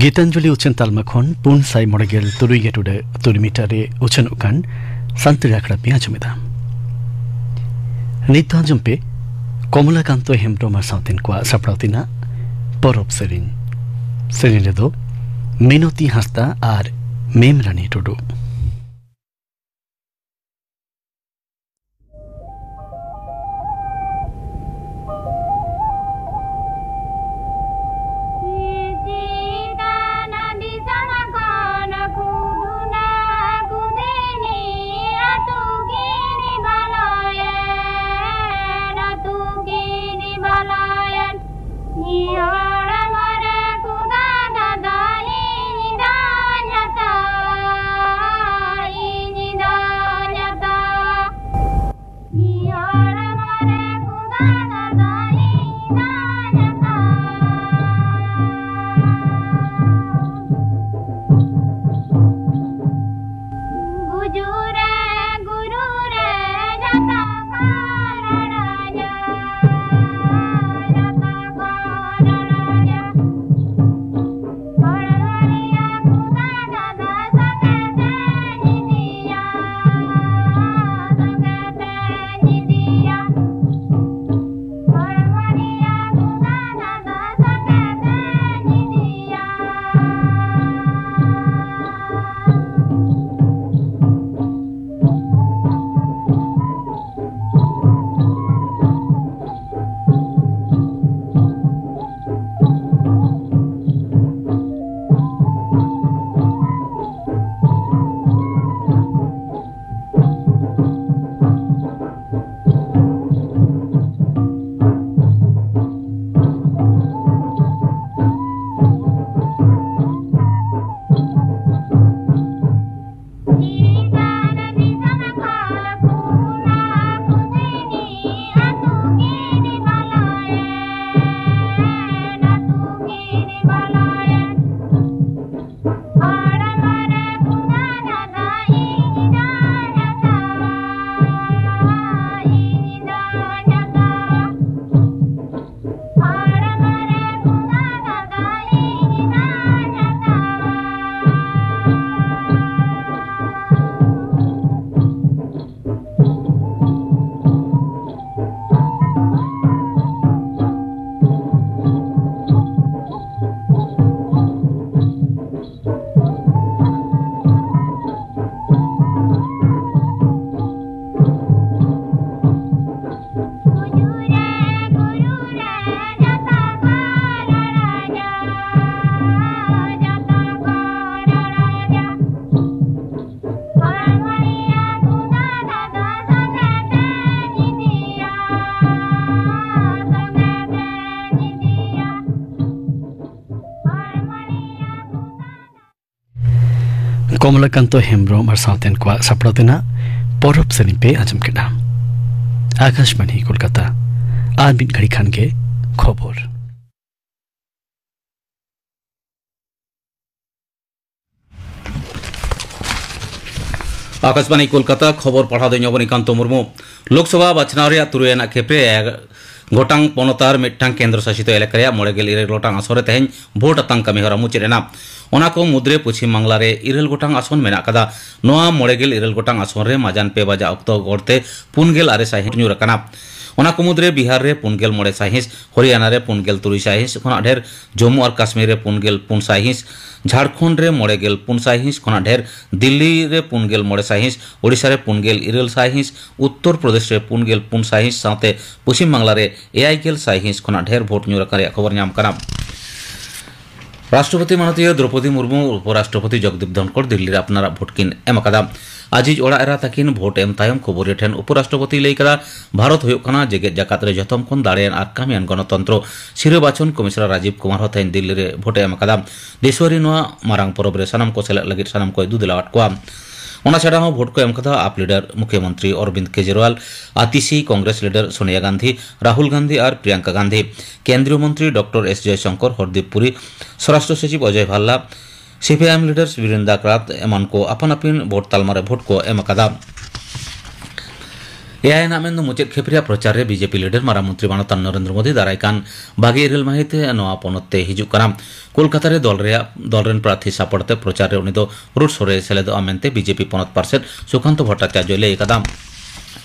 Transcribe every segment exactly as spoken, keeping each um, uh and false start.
ᱜᱤᱛᱟᱧᱡᱚᱞᱤ ᱩᱪᱷᱟᱹᱱ ᱛᱟᱞᱢᱟ ᱠᱷᱚᱱ ᱯᱩᱱ ᱥᱟᱭ ᱢᱚᱬᱮ ᱜᱮᱞ ᱛᱩᱨᱩᱭ ᱜᱮ ᱴᱩᱰᱟᱹᱜ ᱛᱩᱨᱩᱭ ᱢᱤᱴᱟᱨ ᱨᱮ ᱩᱪᱷᱟᱹᱱᱚᱜ ᱠᱟᱱ ᱥᱟᱱᱛᱟᱲᱤ ᱟᱠᱷᱲᱟ ᱯᱮ ᱟᱸᱡᱚᱢᱮᱫᱟ᱾ ᱱᱤᱛ ᱫᱚ ᱟᱸᱡᱚᱢ ᱯᱮ ᱠᱚᱢᱞᱟᱠᱟᱱᱛᱚ ᱦᱮᱢᱵᱽᱨᱚᱢ ᱟᱨ ᱥᱟᱶᱛᱮᱱ ᱠᱚᱣᱟᱜ ᱥᱟᱯᱲᱟᱣ ᱛᱮᱱᱟᱜ ᱯᱚᱨᱚᱵᱽ ᱥᱮᱨᱮᱧ᱾ ᱥᱮᱨᱮᱧ ᱨᱮᱫᱚ ᱢᱤᱱᱚᱛᱤ ᱦᱟᱸᱥᱫᱟ ᱟᱨ ᱢᱮᱢᱨᱟᱱᱤ ᱴᱩᱰᱩ᱾ ᱠᱚᱢᱞᱟᱠᱟᱱᱛᱚ ᱦᱮᱢᱵᱽᱨᱚᱢ ᱟᱨ ᱥᱟᱶᱛᱮᱱ ᱠᱚᱣᱟᱜ ᱥᱟᱯᱲᱟᱣ ᱛᱮᱱᱟᱜ ᱯᱚᱨᱚᱵᱽ ᱥᱮᱨᱮᱧ ᱯᱮ ᱟᱸᱡᱚᱢ ᱠᱮᱫᱟ᱾ ᱟᱠᱟᱥᱵᱟᱬᱤ ᱠᱳᱞᱠᱟᱛᱟ᱾ ᱟᱨ ᱢᱤᱫ ᱜᱷᱟᱹᱲᱤ ᱠᱷᱟᱱ ᱜᱮ ᱠᱷᱚᱵᱚᱨ᱾ ᱟᱠᱟᱥᱵᱟᱬᱤ ᱠᱳᱞᱠᱟᱛᱟ, ᱠᱷᱚᱵᱚᱨ ᱯᱟᱲᱦᱟᱣ ᱫᱚ ᱤᱧ ᱚᱵᱚᱱᱤᱠᱟᱱᱛᱚ ᱢᱩᱨᱢᱩ᱾ ᱞᱳᱠᱥᱚᱵᱷᱟ ᱵᱟᱪᱷᱱᱟᱣ ᱨᱮᱭᱟᱜ ᱛᱩᱨᱩᱭ ᱟᱱᱟᱜ ᱠᱷᱮᱯ ᱨᱮ ᱜᱚᱴᱟᱝ ᱯᱚᱱᱚᱛ ᱟᱨ ᱢᱤᱫᱴᱟᱝ ᱠᱮᱱᱫᱨᱚ ᱥᱟᱥᱤᱛ ᱮᱞᱟᱠᱟ ᱨᱮᱭᱟᱜ ᱢᱚᱬᱮ ᱜᱮᱞ ᱤᱨᱟᱹᱞ ᱜᱚᱴᱟᱝ ᱟᱥᱚᱱ ᱨᱮ ᱛᱮᱦᱮᱧ ᱵᱷᱳᱴ ᱟᱛᱟᱝ ᱠᱟᱹᱢᱤ ᱦᱚᱨᱟ ᱢᱩᱪᱟᱹᱫ ᱮᱱᱟ᱾ ᱚᱱᱟ ᱠᱚ ᱢᱩᱫᱽᱨᱮ ᱯᱚᱪᱷᱤᱢ ᱵᱟᱝᱞᱟ ᱨᱮ ᱤᱨᱟᱹᱞ ᱜᱚᱴᱟᱝ ᱟᱥᱚᱱ ᱢᱮᱱᱟᱜ ᱟᱠᱟᱫᱟ᱾ ᱱᱚᱣᱟ ᱢᱚᱬᱮ ᱜᱮᱞ ᱤᱨᱟᱹᱞ ᱜᱚᱴᱟᱝ ᱟᱥᱚᱱ ᱨᱮ ᱢᱟᱡᱟᱱ ᱯᱮ ᱵᱟᱡᱟ ᱚᱠᱛᱚ ᱜᱚᱲᱛᱮ ᱯᱩᱱ ᱜᱮᱞ ᱟᱨᱮ ᱥᱟᱭᱦᱤᱸᱥ ᱧᱩᱨ ᱟᱠᱟᱱᱟ᱾ ᱚᱱᱟ ᱠᱚ ᱢᱩᱫᱽᱨᱮ ᱵᱤᱦᱟᱨ ᱨᱮ ᱯᱩᱱ ᱜᱮᱞ ᱢᱚᱬᱮ ᱥᱟᱭᱦᱤᱸᱥ, ᱦᱚᱨᱤᱭᱟᱱᱟ ᱨᱮ ᱯᱩᱱ ᱜᱮᱞ ᱛᱩᱨᱩᱭ ᱥᱟᱭᱦᱤᱸᱥ ᱠᱷᱚᱱᱟᱜ ᱰᱷᱮᱨ, ᱡᱚᱢᱢᱩ ᱟᱨ ᱠᱟᱥᱢᱤᱨ ᱨᱮ ᱯᱩᱱ ᱜᱮᱞ ᱯᱩᱱ ᱥᱟᱭᱦᱤᱸᱥ, ᱡᱷᱟᱲᱠᱷᱚᱸᱰ ᱨᱮ ᱢᱚᱬᱮ ᱜᱮᱞ ᱯᱩᱱ ᱥᱟᱭᱦᱤᱸᱥ ᱠᱷᱚᱱᱟᱜ ᱰᱷᱮᱨ, ᱫᱤᱞᱞᱤ ᱨᱮ ᱯᱩᱱ ᱜᱮᱞ ᱢᱚᱬᱮ ᱥᱟᱭᱦᱤᱸᱥ, ᱳᱰᱤᱥᱟ ᱨᱮ ᱯᱩᱱ ᱜᱮᱞ ᱤᱨᱟᱹᱞ ᱥᱟᱭᱦᱤᱸᱥ, ᱩᱛᱛᱚᱨ ᱯᱨᱚᱫᱮᱥ ᱨᱮ ᱯᱩᱱ ᱜᱮᱞ ᱯᱩᱱ ᱥᱟᱭᱦᱤᱸᱥ ᱥᱟᱶᱛᱮ ᱯᱚᱪᱷᱤᱢ ᱵᱟᱝᱞᱟ ᱨᱮ ᱮᱭᱟᱭ ᱜᱮᱞ ᱥᱟᱭᱦᱤᱸᱥ ᱠᱷᱚᱱᱟᱜ ᱰᱷᱮᱨ ᱵᱷᱳᱴ ᱧᱩᱨ ᱟᱠᱟᱱ ᱨᱮᱭᱟᱜ ᱠᱷᱚᱵᱚᱨ ᱧᱟᱢ ᱠᱟᱱᱟ᱾ ᱨᱟᱥᱴᱨᱚᱯᱚᱛᱤ ᱢᱟᱱᱚᱛᱤᱭᱟᱹ ᱫᱨᱚᱯᱚᱫᱤ ᱢᱩᱨᱢᱩ, ᱩᱯᱚᱨᱟᱥᱴᱨᱚᱯᱚᱛᱤ ᱡᱚᱜᱽᱫᱤᱯ ᱫᱷᱚᱱᱠᱚᱨ ᱫᱤᱞᱞᱤ ᱨᱮ ᱟᱯᱱᱟᱨᱟᱜ ᱵᱷᱳᱴ ᱠᱤᱱ ᱮᱢ ᱟᱠᱟᱫᱟ᱾ ᱟᱡᱤᱡ ᱚᱲᱟᱜ ᱮᱨᱟ ᱛᱟᱹᱠᱤᱱ ᱵᱷᱳᱴ ᱮᱢ ᱛᱟᱭᱚᱢ ᱠᱷᱚᱵᱚᱨᱤᱭᱟᱹ ᱴᱷᱮᱱ ᱩᱯᱚᱨᱟᱥᱴᱨᱚᱯᱚᱛᱤᱭ ᱞᱟᱹᱭ ᱠᱟᱫᱟ, ᱵᱷᱟᱨᱚᱛ ᱦᱩᱭᱩᱜ ᱠᱟᱱᱟ ᱡᱮᱜᱮᱛ ᱡᱟᱠᱟᱛ ᱨᱮ ᱡᱷᱚᱛᱚᱢ ᱠᱷᱚᱱ ᱫᱟᱲᱮᱭᱟᱱ ᱟᱨ ᱠᱟᱹᱢᱤᱭᱟᱱ ᱜᱚᱱᱚᱛᱚᱱᱛᱨᱚ᱾ ᱥᱤᱨᱟᱹ ᱵᱟᱪᱷᱚᱱ ᱠᱚᱢᱤᱥᱚᱱᱟᱨ ᱨᱟᱡᱤᱵᱽ ᱠᱩᱢᱟᱨ ᱦᱚᱸ ᱛᱮᱦᱮᱧ ᱫᱤᱞᱞᱤ ᱨᱮ ᱵᱷᱳᱴ ᱮ ᱮᱢ ᱟᱠᱟᱫᱟ᱾ ᱫᱤᱥᱣᱟᱹᱨᱤ ᱱᱚᱣᱟ ᱢᱟᱨᱟᱝ ᱯᱚᱨᱚᱵᱽ ᱨᱮ ᱥᱟᱱᱟᱢ ᱠᱚ ᱥᱮᱞᱮᱫ ᱞᱟᱹᱜᱤᱫ ᱥᱟᱱᱟᱢ ᱠᱚᱭ ᱫᱩ ᱫᱮᱞᱟᱣᱟᱫ ᱠᱚᱣᱟ᱾ ᱚᱱᱟ ᱪᱷᱟᱰᱟ ᱦᱚᱸ ᱵᱷᱳᱴ ᱠᱚ ᱮᱢ ᱠᱟᱫᱟ ᱟᱯ ᱞᱤᱰᱟᱨ ᱢᱩᱠᱷᱭᱚᱢᱚᱱᱛᱨᱤ ᱚᱨᱵᱤᱱᱫᱽ ᱠᱮᱡᱨᱤᱣᱟᱞ, ᱟᱛᱤᱥᱤ ᱠᱚᱝᱜᱨᱮᱥ ᱞᱤᱰᱟᱨ ᱥᱳᱱᱤᱭᱟ ᱜᱟᱱᱫᱷᱤ, ᱨᱟᱦᱩᱞ ᱜᱟᱱᱫᱷᱤ ᱟᱨ ᱯᱨᱤᱭᱟᱝᱠᱟ ᱜᱟᱱᱫᱷᱤ, ᱠᱮᱱᱫᱨᱤᱭᱚ ᱢᱚᱱᱛᱨᱤ ᱰᱚᱠᱴᱚᱨ ᱮᱥ ᱡᱚᱭᱥᱚᱝᱠᱚᱨ, ᱦᱚᱨᱫᱤᱯ ᱯᱩᱨᱤ, ᱥᱚᱨᱟᱥᱴᱨᱚ ᱥᱚᱪᱤᱵᱽ ᱚᱡᱚᱭ ᱵᱷᱟᱞᱞᱟ, ᱥᱤᱯᱤᱟᱭᱮᱢ ᱞᱤᱰᱟᱨ ᱵᱤᱨᱮᱱᱫᱟ ᱠᱟᱨᱟᱛ ᱮᱢᱟᱱ ᱠᱚ ᱟᱯᱟᱱ ᱟᱹᱯᱤᱱ ᱵᱷᱳᱴ ᱛᱟᱞᱢᱟ ᱨᱮ ᱵᱷᱳᱴ ᱠᱚ ᱮᱢ ᱟᱠᱟᱫᱟ᱾ ᱮᱭᱟᱭ ᱟᱱᱟᱜ ᱢᱮᱱᱫᱚ ᱢᱩᱪᱟᱹᱫ ᱠᱷᱮᱯ ᱨᱮᱭᱟᱜ ᱯᱨᱚᱪᱟᱨ ᱨᱮ ᱵᱤᱡᱮᱯᱤ ᱞᱤᱰᱟᱨ ᱢᱟᱨᱟᱝ ᱢᱚᱱᱛᱨᱤ ᱢᱟᱱᱚᱛᱟᱱ ᱱᱚᱨᱮᱱᱫᱨᱚ ᱢᱳᱫᱤ ᱫᱟᱨᱟᱭ ᱠᱟᱱ ᱵᱟᱜᱮ ᱤᱨᱟᱹᱞ ᱢᱟᱹᱦᱤᱛ ᱱᱚᱣᱟ ᱯᱚᱱᱚᱛ ᱛᱮ ᱦᱤᱡᱩᱜ ᱠᱟᱱᱟ᱾ ᱠᱳᱞᱠᱟᱛᱟ ᱨᱮ ᱫᱚᱞ ᱨᱮᱭᱟᱜ, ᱫᱚᱞ ᱨᱮᱱ ᱯᱨᱟᱨᱛᱷᱤ ᱥᱟᱯᱚᱴ ᱛᱮ ᱯᱨᱚᱪᱟᱨ ᱨᱮ ᱩᱱᱤ ᱫᱚ ᱨᱳᱰ ᱥᱳ ᱨᱮ ᱥᱮᱞᱮᱫᱚᱜᱼᱟ ᱢᱮᱱᱛᱮ ᱵᱤᱡᱮᱯᱤ ᱯᱚᱱᱚᱛ ᱯᱟᱨᱥᱮᱛ ᱥᱩᱠᱟᱱᱛᱚ ᱵᱷᱚᱴᱴᱟᱪᱟᱨᱡᱚᱭ ᱞᱟᱹᱭ ᱟᱠᱟᱫᱟ᱾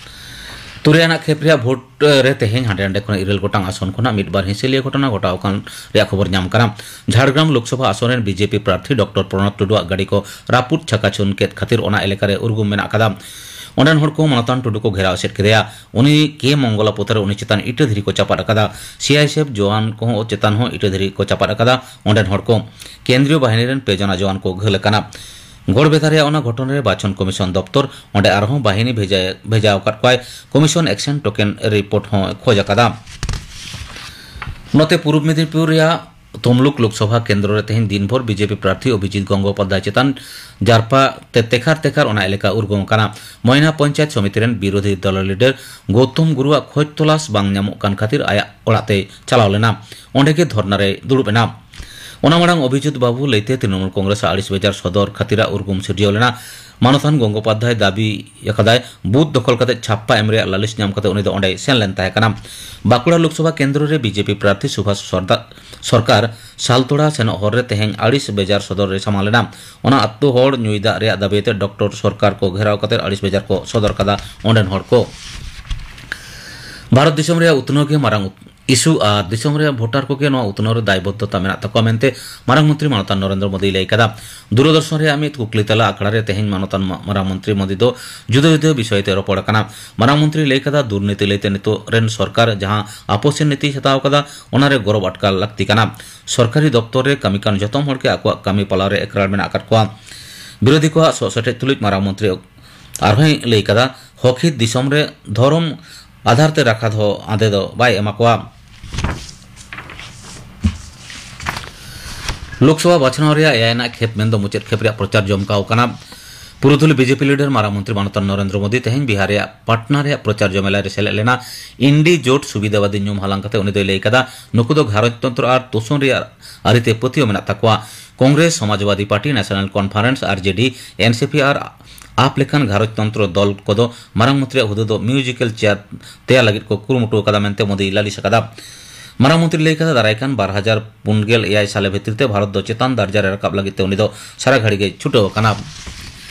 ᱛᱩᱨᱩᱭ ᱟᱱᱟᱜ ᱠᱷᱮᱯ ᱨᱮᱭᱟᱜ ᱵᱷᱳᱴ ᱨᱮ ᱛᱮᱦᱮᱧ ᱦᱟᱸᱰᱮ ᱱᱟᱰᱮ ᱠᱷᱚᱱ ᱤᱨᱟᱹᱞ ᱜᱚᱴᱟᱝ ᱟᱥᱚᱱ ᱠᱷᱚᱱᱟᱜ ᱢᱤᱫ ᱵᱟᱨ ᱦᱤᱸᱥᱟᱹᱞᱤᱭᱟᱹ ᱜᱷᱚᱴᱚᱱᱟ ᱜᱷᱚᱴᱟᱣ ᱟᱠᱟᱱ ᱨᱮᱭᱟᱜ ᱠᱷᱚᱵᱚᱨ ᱧᱟᱢ ᱠᱟᱱᱟ᱾ ᱡᱷᱟᱲᱜᱨᱟᱢ ᱞᱳᱠᱥᱚᱵᱷᱟ ᱟᱥᱚᱱ ᱨᱮᱱ ᱵᱤᱡᱮᱯᱤ ᱯᱨᱟᱨᱛᱷᱤ ᱰᱚᱠᱴᱚᱨ ᱯᱨᱚᱱᱚᱵᱽ ᱴᱩᱰᱩᱣᱟᱜ ᱜᱟᱹᱰᱤ ᱠᱚ ᱨᱟᱹᱯᱩᱫ ᱪᱷᱟᱠᱟᱪᱷᱩᱱ ᱠᱮᱫ ᱠᱷᱟᱹᱛᱤᱨ ᱚᱱᱟ ᱮᱞᱟᱠᱟ ᱨᱮ ᱩᱨᱜᱩᱢ ᱢᱮᱱᱟᱜ ᱟᱠᱟᱫᱟ᱾ ᱚᱸᱰᱮᱱ ᱦᱚᱲ ᱠᱚ ᱢᱟᱱᱚᱛᱟᱱ ᱴᱩᱰᱩ ᱠᱚ ᱜᱷᱮᱨᱟᱣ ᱮᱥᱮᱫ ᱠᱮᱫᱮᱭᱟ᱾ ᱩᱱᱤ ᱠᱮ ᱢᱚᱝᱜᱚᱞᱟ ᱯᱚᱛᱷᱚ ᱨᱮ ᱩᱱᱤ ᱪᱮᱛᱟᱱ ᱤᱴᱟᱹ ᱫᱷᱤᱨᱤ ᱠᱚ ᱪᱟᱯᱟᱫ ᱟᱠᱟᱫᱟ᱾ ᱥᱤᱟᱭᱮᱥᱮᱯᱷ ᱡᱚᱣᱟᱱ ᱠᱚᱦᱚᱸ ᱪᱮᱛᱟᱱ ᱦᱚᱸ ᱤᱴᱟᱹ ᱫᱷᱤᱨᱤ ᱠᱚ ᱪᱟᱯᱟᱫ ᱟᱠᱟᱫᱟ᱾ ᱚᱸᱰᱮᱱ ᱦᱚᱲ ᱠᱚ, ᱠᱮᱱᱫᱨᱤᱭᱚ ᱵᱟᱦᱤᱱᱤ ᱨᱮᱱ ᱯᱮ ᱡᱚᱱᱟ ᱡᱚᱣᱟᱱ ᱠᱚ ᱜᱷᱟᱹᱞ ᱟᱠᱟᱱᱟ᱾ ᱜᱚᱲᱵᱮᱛᱟ ᱨᱮᱭᱟᱜ ᱚᱱᱟ ᱜᱷᱚᱴᱚᱱ ᱨᱮ ᱵᱟᱪᱷᱚᱱ ᱠᱚᱢᱤᱥᱚᱱ ᱫᱚᱯᱛᱚᱨ ᱚᱸᱰᱮ ᱟᱨᱦᱚᱸ ᱵᱟᱦᱤᱱᱤ ᱵᱷᱮᱡᱟ, ᱵᱷᱮᱡᱟ ᱟᱠᱟᱫ ᱠᱚᱣᱟᱭ᱾ ᱠᱚᱢᱤᱥᱚᱱ ᱮᱠᱥᱮᱱ ᱴᱳᱠᱮᱱ ᱨᱤᱯᱳᱨᱴ ᱦᱚᱸ ᱠᱷᱚᱡ ᱟᱠᱟᱫᱟ᱾ ᱱᱚᱛᱮ ᱯᱩᱨᱩᱵ ᱢᱮᱫᱤᱱᱤᱯᱩᱨ ᱨᱮᱭᱟᱜ ᱛᱚᱢᱞᱩᱠ ᱞᱳᱠᱥᱚᱵᱷᱟ ᱠᱮᱱᱫᱨᱚ ᱨᱮ ᱛᱮᱦᱮᱧ ᱫᱤᱱ ᱵᱷᱳᱨ ᱵᱤᱡᱮᱯᱤ ᱯᱨᱟᱨᱛᱷᱤ ᱚᱵᱷᱤᱡᱤᱛ ᱜᱚᱝᱜᱳᱯᱟᱫᱽᱫᱷᱟᱭ ᱪᱮᱛᱟᱱ ᱡᱟᱨᱯᱟ ᱛᱮ ᱛᱮᱠᱷᱟᱨ ᱛᱮᱠᱷᱟᱨ ᱚᱱᱟ ᱮᱞᱟᱠᱟ ᱩᱨᱜᱩᱢ ᱟᱠᱟᱱᱟ᱾ ᱢᱚᱭᱱᱟ ᱯᱚᱧᱪᱟᱭᱮᱛ ᱥᱚᱢᱤᱛᱤ ᱨᱮᱱ ᱵᱤᱨᱳᱫᱷᱤ ᱫᱚᱞ ᱞᱤᱰᱟᱨ ᱜᱳᱣᱛᱚᱢ ᱜᱩᱨᱩᱣᱟᱜ ᱠᱷᱚᱡᱽ ᱛᱚᱞᱟᱥ ᱵᱟᱝ ᱧᱟᱢᱚᱜ ᱠᱟᱱ ᱠᱷᱟᱹᱛᱤᱨ ᱟᱭᱟᱜ ᱚᱲᱟᱜ ᱛᱮᱭ ᱪᱟᱞᱟᱣ ᱞᱮᱱᱟ᱾ ᱚᱸᱰᱮ ᱜᱮ ᱫᱷᱚᱨᱱᱟ ᱨᱮᱭ ᱫᱩᱲᱩᱵ ᱮᱱᱟ᱾ ᱚᱱᱟ ᱢᱟᱲᱟᱝ ᱚᱵᱷᱤᱡᱤᱛ ᱵᱟᱵᱩ ᱞᱟᱹᱭᱛᱮ ᱛᱨᱤᱱᱚᱢᱩᱞ ᱠᱚᱝᱜᱨᱮᱥ ᱟᱹᱲᱤᱥ ᱵᱮᱡᱟᱨ ᱥᱚᱫᱚᱨ ᱠᱷᱟᱹᱛᱤᱨᱟᱜ ᱩᱨᱜᱩᱢ ᱥᱤᱨᱡᱟᱹᱣ ᱞᱮᱱᱟ᱾ ᱢᱟᱱᱚᱛᱟᱱ ᱜᱚᱝᱜᱳᱯᱟᱫᱽᱫᱷᱟᱭ ᱫᱟᱹᱵᱤ ᱟᱠᱟᱫᱟᱭ, ᱵᱩᱛᱷ ᱫᱚᱠᱷᱚᱞ ᱠᱟᱛᱮ ᱪᱷᱟᱯᱯᱟ ᱮᱢ ᱨᱮᱭᱟᱜ ᱞᱟᱹᱞᱤᱥ ᱧᱟᱢ ᱠᱟᱛᱮ ᱩᱱᱤ ᱫᱚ ᱚᱸᱰᱮᱭ ᱥᱮᱱ ᱞᱮᱱ ᱛᱟᱦᱮᱸ ᱠᱟᱱᱟ᱾ ᱵᱟᱸᱠᱩᱲᱟ ᱞᱳᱠᱥᱚᱵᱷᱟ ᱠᱮᱱᱫᱨᱚ ᱨᱮ ᱵᱤᱡᱮᱯᱤ ᱯᱨᱟᱨᱛᱷᱤ ᱥᱩᱵᱷᱟᱥ ᱥᱚᱨᱫᱟ-, ᱥᱚᱨᱠᱟᱨ ᱥᱟᱞᱛᱳᱲᱟ ᱥᱮᱱᱚᱜ ᱦᱚᱨ ᱨᱮ ᱛᱮᱦᱮᱧ ᱟᱹᱲᱤᱥ ᱵᱮᱡᱟᱨ ᱥᱚᱫᱚᱨ ᱨᱮ ᱥᱟᱢᱟᱝ ᱞᱮᱱᱟ᱾ ᱚᱱᱟ ᱟᱹᱛᱩ ᱦᱚᱲ ᱧᱩᱭ ᱫᱟᱜ ᱨᱮᱭᱟᱜ ᱫᱟᱹᱵᱤ ᱛᱮ ᱰᱚᱠᱴᱚᱨ ᱥᱚᱨᱠᱟᱨ ᱠᱚ ᱜᱷᱮᱨᱟᱣ ᱠᱟᱛᱮ ᱟᱹᱲᱤᱥ ᱵᱮᱡᱟᱨ ᱠᱚ ᱥᱚᱫᱚᱨ ᱠᱟᱫᱟ ᱚᱸᱰᱮᱱ ᱦᱚᱲ ᱠᱚ᱾ ᱵᱷᱟᱨᱚᱛ ᱫᱤᱥᱚᱢ ᱨᱮᱭᱟᱜ ᱩᱛᱱᱟᱹᱣ ᱜᱮ ᱢᱟᱨᱟᱝ ᱩᱛ-, ᱤᱥᱩ ᱟᱨ ᱫᱤᱥᱚᱢ ᱨᱮᱭᱟᱜ ᱵᱷᱳᱴᱟᱨ ᱠᱚᱜᱮ ᱱᱚᱣᱟ ᱩᱛᱱᱟᱹᱣ ᱨᱮ ᱫᱟᱭᱵᱚᱫᱽᱫᱷᱚᱛᱟ ᱢᱮᱱᱟᱜ ᱛᱟᱠᱚᱣᱟ ᱢᱮᱱᱛᱮ ᱢᱟᱨᱟᱝ ᱢᱚᱱᱛᱨᱤ ᱢᱟᱱᱚᱛᱟᱱ ᱱᱚᱨᱮᱱᱫᱨᱚ ᱢᱳᱫᱤᱭ ᱞᱟᱹᱭ ᱠᱟᱫᱟ᱾ ᱫᱩᱨᱚᱫᱚᱨᱥᱚᱱ ᱨᱮᱭᱟᱜ ᱢᱤᱫ ᱠᱩᱠᱞᱤ ᱛᱟᱞᱟ ᱟᱠᱷᱲᱟ ᱨᱮ ᱛᱮᱦᱮᱧ ᱢᱟᱱᱚᱛᱟᱱ ᱢᱟ-, ᱢᱟᱨᱟᱝ ᱢᱚᱱᱛᱨᱤ ᱢᱳᱫᱤ ᱫᱚ ᱡᱩᱫᱟᱹ ᱡᱩᱫᱟᱹ ᱵᱤᱥᱚᱭ ᱛᱮ ᱨᱚᱯᱚᱲ ᱟᱠᱟᱱᱟ᱾ ᱢᱟᱨᱟᱝ ᱢᱚᱱᱛᱨᱤ ᱞᱟᱹᱭ ᱠᱟᱫᱟ, ᱫᱩᱨᱱᱤᱛᱤ ᱞᱟᱹᱭᱛᱮ ᱱᱤᱛᱚᱜ ᱨᱮᱱ ᱥᱚᱨᱠᱟᱨ ᱡᱟᱦᱟᱸ ᱟᱯᱚᱥᱤᱱ ᱱᱤᱛᱤᱭ ᱦᱟᱛᱟᱣ ᱠᱟᱫᱟ, ᱚᱱᱟ ᱨᱮ ᱜᱚᱨᱚᱵᱽ ᱟᱴᱠᱟᱨ ᱞᱟᱹᱠᱛᱤ ᱠᱟᱱᱟ᱾ ᱥᱚᱨᱠᱟᱨᱤ ᱫᱚᱯᱛᱚᱨ ᱨᱮ ᱠᱟᱹᱢᱤ ᱠᱟᱱ ᱡᱚᱛᱚᱢ ᱦᱚᱲ ᱜᱮ ᱟᱠᱚᱣᱟᱜ ᱠᱟᱹᱢᱤ ᱯᱟᱞᱟᱣ ᱨᱮ ᱮᱠᱨᱟᱲ ᱢᱮᱱᱟᱜ ᱟᱠᱟᱫ ᱠᱚᱣᱟ᱾ ᱵᱤᱨᱳᱫᱷᱤ ᱠᱚᱣᱟᱜ ᱥᱚᱜ ᱥᱮᱴᱮᱡ ᱛᱩᱞᱩᱡ ᱢᱟᱨᱟᱝ ᱢᱚᱱᱛᱨᱤ ᱟᱨᱦᱚᱸᱭ ᱞᱟᱹᱭ ᱠᱟᱫᱟ, ᱦᱚᱠ ᱦᱤᱛ ᱫᱤᱥᱚᱢ ᱨᱮ ᱫᱷᱚᱨᱚᱢ ᱟᱫᱷᱟᱨ ᱛᱮ ᱨᱟᱠᱷᱟ ᱫᱚᱦᱚ ᱟᱸᱫᱮ ᱫᱚ ᱵᱟᱭ ᱮᱢᱟ ᱠᱚᱣᱟ᱾ ᱞᱳᱠᱥᱚᱵᱷᱟ ᱵᱟᱪᱷᱱᱟᱣ ᱨᱮᱭᱟᱜ ᱮᱭᱟᱭ ᱟᱱᱟᱜ ᱠᱷᱮᱯ ᱢᱮᱱᱫᱚ ᱢᱩᱪᱟᱹᱫ ᱠᱷᱮᱯ ᱨᱮᱭᱟᱜ ᱯᱨᱚᱪᱟᱨ ᱡᱚᱢᱠᱟᱣ ᱠᱟᱱᱟ᱾ ᱯᱩᱨᱩᱫᱷᱩᱞ ᱵᱤᱡᱮᱯᱤ ᱞᱤᱰᱟᱨ ᱢᱟᱨᱟᱝ ᱢᱚᱱᱛᱨᱤ ᱢᱟᱱᱚᱛᱟᱱ ᱱᱚᱨᱮᱱᱫᱨᱚ ᱢᱳᱫᱤ ᱛᱮᱦᱮᱧ ᱵᱤᱦᱟᱨ ᱨᱮᱭᱟᱜ ᱯᱟᱴᱱᱟ ᱨᱮᱭᱟᱜ ᱯᱨᱚᱪᱟᱨ ᱡᱚᱢᱮᱞᱟᱭ ᱨᱮ ᱥᱮᱞᱮᱫ ᱞᱮᱱᱟ᱾ ᱤᱱᱰᱤ ᱡᱳᱴ ᱥᱩᱵᱤᱫᱷᱟᱵᱟᱫᱤ ᱧᱩᱢ ᱦᱟᱞᱟᱝ ᱠᱟᱛᱮ ᱩᱱᱤ ᱫᱚᱭ ᱞᱟᱹᱭ ᱠᱟᱫᱟ, ᱱᱩᱠᱩ ᱫᱚ ᱜᱷᱟᱨᱚᱸᱡᱽ ᱛᱚᱱᱛᱨᱚ ᱟᱨ ᱛᱳᱥᱳᱱ ᱨᱮᱭᱟᱜ ᱟᱹᱨᱤᱛᱮ ᱯᱟᱹᱛᱭᱟᱹᱣ ᱢᱮᱱᱟᱜ ᱛᱟᱠᱚᱣᱟ᱾ ᱠᱚᱝᱜᱨᱮᱥ, ᱥᱚᱢᱟᱡᱽᱵᱟᱫᱤ ᱯᱟᱨᱴᱤ, ᱱᱮᱥᱚᱱᱟᱞ ᱠᱚᱱᱯᱷᱟᱨᱮᱱᱥ, ᱟᱨᱡᱮᱰᱤ, ᱮᱱᱥᱤᱯᱤ ᱟᱨ ᱟᱯ ᱞᱮᱠᱟᱱ ᱜᱷᱟᱨᱚᱸᱡᱽ ᱛᱚᱱᱛᱨᱚ ᱫᱚᱞ ᱠᱚᱫᱚ ᱢᱟᱨᱟᱝ ᱢᱚᱱᱛᱨᱤᱭᱟᱜ ᱦᱩᱫᱟᱹ ᱫᱚ ᱢᱤᱭᱩᱡᱤᱠᱟᱞ ᱪᱮᱭᱟᱨ ᱛᱮᱭᱟᱨ ᱞᱟᱹᱜᱤᱫ ᱠᱚ ᱠᱩᱨᱩᱢᱩᱴᱩ ᱟᱠᱟᱫᱟ ᱢᱮᱱᱛᱮ ᱢᱳᱫᱤᱭ ᱞᱟᱹᱞᱤᱥ ᱟᱠᱟᱫᱟ᱾ ᱢᱟᱨᱟᱝ ᱢᱚᱱᱛᱨᱤ ᱞᱟᱹᱭ ᱠᱟᱫᱟ, ᱫᱟᱨᱟᱭ ᱠᱟᱱ ᱵᱟᱨ ᱦᱟᱡᱟᱨ ᱯᱩᱱ ᱜᱮᱞ ᱮᱭᱟᱭ ᱥᱟᱞᱮ ᱵᱷᱤᱛᱤᱨ ᱛᱮ ᱵᱷᱟᱨᱚᱛ ᱫᱚ ᱪᱮᱛᱟᱱ ᱫᱟᱨᱡᱟ ᱨᱮ ᱨᱟᱠᱟᱵ ᱞᱟᱹᱜᱤᱫ ᱛᱮ ᱩᱱᱤ ᱫᱚ ᱥᱟᱨᱟ ᱜᱷᱟᱹᱲᱤ ᱜᱮᱭ ᱪᱷᱩᱴᱟᱹᱣ ᱟᱠᱟᱱᱟ᱾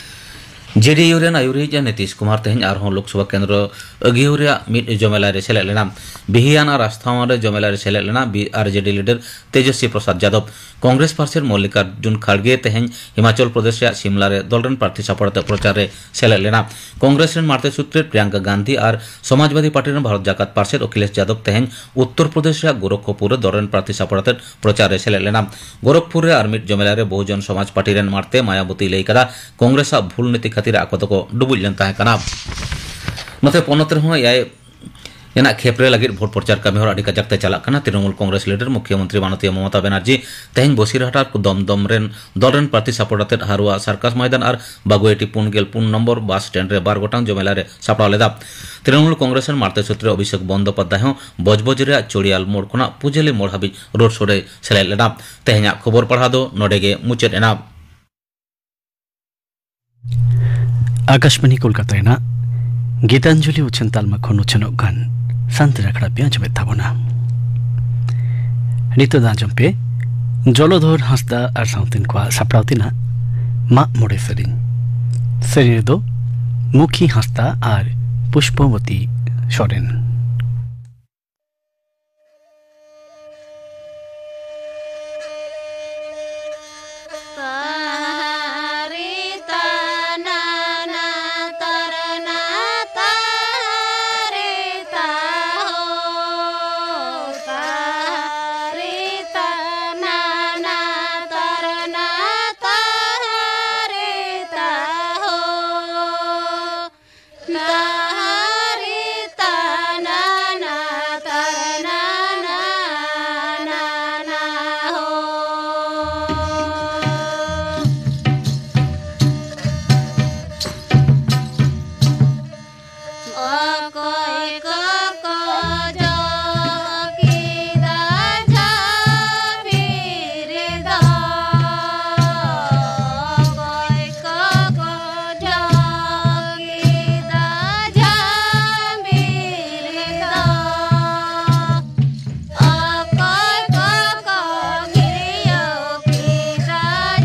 ᱡᱮᱰᱤᱭᱩ ᱨᱮᱱ ᱟᱹᱭᱩᱨᱤᱡ ᱱᱤᱛᱤᱥ ᱠᱩᱢᱟᱨ ᱛᱮᱦᱮᱧ ᱟᱨᱦᱚᱸ ᱞᱳᱠᱥᱚᱵᱷᱟ ᱠᱮᱱᱫᱨᱚ ᱟᱹᱜᱤᱭᱟᱹᱣ ᱨᱮᱭᱟᱜ ᱢᱤᱫ ᱡᱚᱢᱮᱞᱟᱭ ᱨᱮ ᱥᱮᱞᱮᱫ ᱞᱮᱱᱟ᱾ ᱵᱤᱦᱤᱭᱟᱱ ᱟᱨ ᱟᱥᱛᱷᱟᱣᱟᱱ ᱨᱮ ᱡᱚᱢᱮᱞᱟᱭ ᱨᱮ ᱥᱮᱞᱮᱫ ᱞᱮᱱᱟ ᱵᱤ-, ᱟᱨᱡᱮᱰᱤ ᱞᱤᱰᱟᱨ ᱛᱮᱡᱚᱥᱣᱤ ᱯᱨᱚᱥᱟᱫᱽ ᱡᱟᱫᱚᱵ᱾ ᱠᱚᱝᱜᱨᱮᱥ ᱯᱟᱨᱥᱮᱛ ᱢᱚᱞᱞᱤᱠᱟᱨᱡᱩᱱ ᱠᱷᱟᱲᱜᱮ ᱛᱮᱦᱮᱧ ᱦᱤᱢᱟᱪᱚᱞ ᱯᱨᱚᱫᱮᱥ ᱨᱮᱭᱟᱜ ᱥᱤᱢᱞᱟ ᱨᱮ ᱫᱚᱞ ᱨᱮᱱ ᱯᱨᱟᱨᱛᱷᱤ ᱥᱟᱯᱲᱟᱣ ᱛᱮ ᱯᱨᱚᱪᱟᱨ ᱨᱮ ᱥᱮᱞᱮᱫ ᱞᱮᱱᱟ᱾ ᱠᱚᱝᱜᱨᱮᱥ ᱨᱮᱱ ᱢᱟᱲᱛᱮ ᱥᱩᱛᱨᱮᱛ ᱯᱨᱤᱭᱟᱝᱠᱟ ᱜᱟᱱᱫᱷᱤ ᱟᱨ ᱥᱚᱢᱟᱡᱽᱵᱟᱫᱤ ᱯᱟᱨᱴᱤ ᱨᱮᱱ ᱵᱷᱟᱨᱚᱛ ᱡᱟᱠᱟᱛ ᱯᱟᱨᱥᱮᱛ ᱚᱠᱷᱤᱞᱮᱥ ᱡᱟᱫᱚᱵ ᱛᱮᱦᱮᱧ ᱩᱛᱛᱚᱨ ᱯᱨᱚᱫᱮᱥ ᱨᱮᱭᱟᱜ ᱜᱳᱨᱚᱠᱷᱯᱩᱨ ᱨᱮ ᱫᱚᱞ ᱨᱮᱱ ᱯᱨᱟᱨᱛᱷᱤ ᱥᱟᱯᱲᱟᱣ ᱛᱮ ᱯᱨᱚᱪᱟᱨ ᱨᱮ ᱥᱮᱞᱮᱫ ᱞᱮᱱᱟ᱾ ᱜᱳᱨᱚᱠᱷᱯᱩᱨ ᱨᱮ ᱟᱨ ᱢᱤᱫ ᱡᱚᱢᱮᱞᱟᱭ ᱨᱮ ᱵᱚᱦᱩᱡᱚᱱ ᱥᱚᱢᱟᱡᱽ ᱯᱟᱨᱴᱤ ᱨᱮᱱ ᱢᱟᱲᱛᱮ ᱢᱟᱭᱟᱵᱚᱛᱤᱭ ᱞᱟᱹᱭ ᱠᱟᱫᱟ, ᱠᱚᱝᱜᱨᱮᱥ ᱟᱜ ᱵᱷᱩᱞ ᱱᱤᱛᱤ ᱠᱷᱟᱹᱛᱤᱨ ᱟᱠᱚ ᱫᱚᱠᱚ ᱰᱩᱵᱩᱡ ᱞᱮᱱ ᱛᱟᱦᱮᱸ ᱠᱟᱱᱟ᱾ ᱱᱚᱛᱮ ᱯᱚᱱᱚᱛ ᱨᱮᱦᱚᱸ ᱮᱭᱟᱭ ᱨᱮᱱᱟᱜ ᱠᱷᱮᱯ ᱨᱮ ᱞᱟᱹᱜᱤᱫ ᱵᱷᱳᱴ ᱯᱨᱚᱪᱟᱨ ᱠᱟᱹᱢᱤ ᱦᱚᱨᱟ ᱟᱹᱰᱤ ᱠᱟᱡᱟᱠ ᱛᱮ ᱪᱟᱞᱟᱜ ᱠᱟᱱᱟ᱾ ᱛᱨᱤᱱᱚᱢᱩᱞ ᱠᱚᱝᱜᱨᱮᱥ ᱞᱤᱰᱟᱨ ᱢᱩᱠᱷᱭᱚᱢᱚᱱᱛᱨᱤ ᱢᱟᱱᱚᱛᱤᱭᱟᱹ ᱢᱚᱢᱚᱛᱟ ᱵᱟᱱᱟᱨᱡᱤ ᱛᱮᱦᱮᱧ ᱵᱚᱥᱤᱨᱦᱟᱴ ᱟᱨ ᱫᱚᱢᱫᱚᱢ ᱨᱮᱱ ᱫᱚᱞ ᱨᱮᱱ ᱯᱨᱟᱨᱛᱷᱤ ᱥᱟᱯᱳᱨᱴ ᱟᱛᱮᱫ ᱦᱟᱨᱩᱣᱟ ᱥᱟᱨᱠᱟᱥ ᱢᱚᱭᱫᱟᱱ ᱟᱨ ᱵᱟᱜᱩᱭᱟᱴᱤ ᱯᱩᱱ ᱜᱮᱞ ᱯᱩᱱ ᱱᱚᱢᱵᱚᱨ ᱵᱟᱥ ᱥᱴᱮᱱᱰ ᱨᱮ ᱵᱟᱨ ᱜᱚᱴᱟᱝ ᱡᱚᱢᱮᱞᱟ ᱨᱮ ᱥᱟᱯᱲᱟᱣ ᱞᱮᱫᱟ᱾ ᱛᱨᱤᱱᱚᱢᱩᱞ ᱠᱚᱝᱜᱨᱮᱥ ᱨᱮᱱ ᱢᱟᱬᱛᱮ ᱥᱩᱛᱨᱮ ᱚᱵᱷᱤᱥᱮᱠ ᱵᱚᱱᱫᱚᱯᱟᱫᱽᱫᱷᱟᱭ ᱦᱚᱸ ᱵᱚᱡᱽᱵᱚᱡᱽ ᱨᱮᱭᱟᱜ ᱪᱚᱲᱤᱭᱟᱞ ᱢᱳᱲ ᱠᱷᱚᱱᱟᱜ ᱯᱩᱡᱟᱹᱞᱤ ᱢᱳᱲ ᱦᱟᱹᱵᱤᱡ ᱨᱳᱰ ᱥᱳ ᱨᱮ ᱥᱮᱞᱮᱫ ᱞᱮᱱᱟ᱾ ᱛᱮᱦᱮᱧᱟᱜ ᱠᱷᱚᱵᱚᱨ ᱯᱟᱲᱦᱟᱣ ᱫᱚ ᱱᱚᱰᱮ ᱜᱮ ᱢᱩᱪᱟᱹᱫ ᱮᱱᱟ᱾ ᱟᱠᱟᱥᱵᱟᱬᱤ ᱠᱳᱞᱠᱟᱛᱟ ᱨᱮᱱᱟᱜ ᱜᱤᱛᱟᱧᱡᱚᱞᱤ ᱩᱪᱷᱟᱹᱱ ᱛᱟᱞᱢᱟ ᱠᱷᱚᱱ ᱩᱪᱷᱟᱹᱱᱚᱜ ᱠᱟᱱ ᱥᱟᱱᱛᱟᱲ ᱟᱠᱷᱲᱟ ᱯᱮ ᱟᱸᱡᱚᱢᱮᱫ ᱛᱟᱵᱚᱱᱟ᱾ ᱱᱤᱛᱚᱜ ᱫᱚ ᱟᱸᱡᱚᱢ ᱯᱮ ᱡᱚᱞᱚᱫᱷᱚᱨ ᱦᱟᱸᱥᱫᱟ ᱟᱨ ᱥᱟᱶᱛᱮᱱ ᱠᱚᱣᱟᱜ ᱥᱟᱯᱲᱟᱣ ᱛᱮᱱᱟᱜ ᱢᱟᱜ ᱢᱚᱬᱮ ᱥᱮᱨᱮᱧ᱾ ᱥᱮᱨᱮᱧ ᱨᱮᱫᱚ ᱢᱩᱠᱷᱤ ᱦᱟᱸᱥᱫᱟ ᱟᱨ ᱯᱩᱥᱯᱚᱵᱚᱛᱤ ᱥᱚᱨᱮᱱ᱾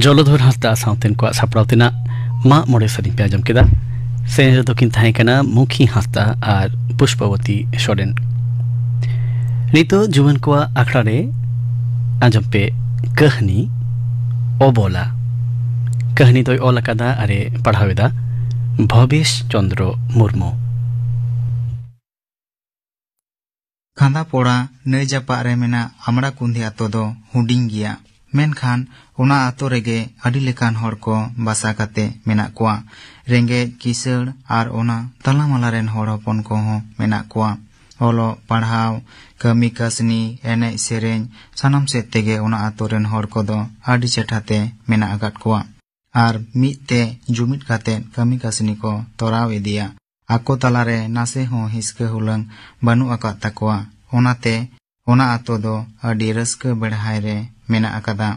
ᱡᱚᱞᱚᱫᱷᱚᱨ ᱦᱟᱸᱥᱫᱟ ᱥᱟᱶᱛᱮᱱ ᱠᱚᱣᱟᱜ ᱥᱟᱯᱲᱟᱣ ᱛᱮᱱᱟᱜ ᱢᱟᱜ ᱢᱚᱬᱮ ᱥᱮᱨᱮᱧ ᱯᱮ ᱟᱸᱡᱚᱢ ᱠᱮᱫᱟ᱾ ᱥᱮᱨᱮᱧ ᱨᱮᱫᱚ ᱠᱤᱱ ᱛᱟᱦᱮᱸ ᱠᱟᱱᱟ ᱢᱩᱠᱷᱤ ᱦᱟᱸᱥᱫᱟ ᱟᱨ ᱯᱩᱥᱯᱟᱵᱚᱛᱤ ᱥᱚᱨᱮᱱ᱾ ᱱᱤᱛᱚᱜ ᱡᱩᱣᱟᱹᱱ ᱠᱚᱣᱟᱜ ᱟᱠᱷᱲᱟ ᱨᱮ ᱟᱸᱡᱚᱢ ᱯᱮ ᱠᱟᱹᱦᱱᱤ ᱚᱵᱚᱞᱟ᱾ ᱠᱟᱹᱦᱱᱤ ᱫᱚᱭ ᱚᱞ ᱟᱠᱟᱫᱟ ᱟᱨᱮ ᱯᱟᱲᱦᱟᱣ ᱮᱫᱟ ᱵᱷᱚᱵᱮᱥ ᱪᱚᱸᱫᱽᱨᱚ ᱢᱩᱨᱢᱩ᱾ ᱠᱷᱟᱸᱫᱟᱯᱚᱲᱟ ᱱᱟᱹᱭ ᱡᱟᱯᱟᱜ ᱨᱮ ᱢᱮᱱᱟᱜ ᱟᱢᱲᱟ ᱠᱩᱸᱫᱷᱤ ᱟᱛᱳ ᱫᱚ ᱦᱩᱰᱤᱧ ᱜᱮᱭᱟ, ᱢᱮᱱᱠᱷᱟᱱ ᱚᱱᱟ ᱟᱛᱳ ᱨᱮᱜᱮ ᱟᱹᱰᱤ ᱞᱮᱠᱟᱱ ᱦᱚᱲ ᱠᱚ ᱵᱟᱥᱟ ᱠᱟᱛᱮ ᱢᱮᱱᱟᱜ ᱠᱚᱣᱟ᱾ ᱨᱮᱸᱜᱮᱡ ᱠᱤᱥᱟᱹᱲ ᱟᱨ ᱚᱱᱟ ᱛᱟᱞᱟᱢᱟᱞᱟ ᱨᱮᱱ ᱦᱚᱲ ᱦᱚᱯᱚᱱ ᱠᱚᱦᱚᱸ ᱢᱮᱱᱟᱜ ᱠᱚᱣᱟ᱾ ᱚᱞᱚᱜ ᱯᱟᱲᱦᱟᱣ, ᱠᱟᱹᱢᱤ ᱠᱟᱹᱥᱱᱤ, ᱮᱱᱮᱡ ᱥᱮᱨᱮᱧ, ᱥᱟᱱᱟᱢ ᱥᱮᱫ ᱛᱮᱜᱮ ᱚᱱᱟ ᱟᱛᱳ ᱨᱮᱱ ᱦᱚᱲ ᱠᱚᱫᱚ ᱟᱹᱰᱤ ᱪᱮᱴᱷᱟ ᱛᱮ ᱢᱮᱱᱟᱜ ᱟᱠᱟᱫ ᱠᱚᱣᱟ᱾ ᱟᱨ ᱢᱤᱫ ᱛᱮ ᱡᱩᱢᱤᱫ ᱠᱟᱛᱮ ᱠᱟᱹᱢᱤ ᱠᱟᱹᱥᱱᱤ ᱠᱚ ᱛᱚᱨᱟᱣ ᱤᱫᱤᱭᱟ᱾ ᱟᱠᱚ ᱛᱟᱞᱟᱨᱮ ᱱᱟᱥᱮ ᱦᱚᱸ ᱦᱤᱥᱠᱟᱹ ᱦᱩᱞᱟᱹᱝ ᱵᱟᱹᱱᱩᱜ ᱟᱠᱟᱫ ᱛᱟᱠᱚᱣᱟ᱾ ᱚᱱᱟᱛᱮ ᱚᱱᱟ ᱟᱛᱳ ᱫᱚ ᱟᱹᱰᱤ ᱨᱟᱹᱥᱠᱟᱹ ᱵᱮᱲᱦᱟᱭ ᱨᱮ ᱢᱮᱱᱟᱜ ᱟᱠᱟᱫᱟ᱾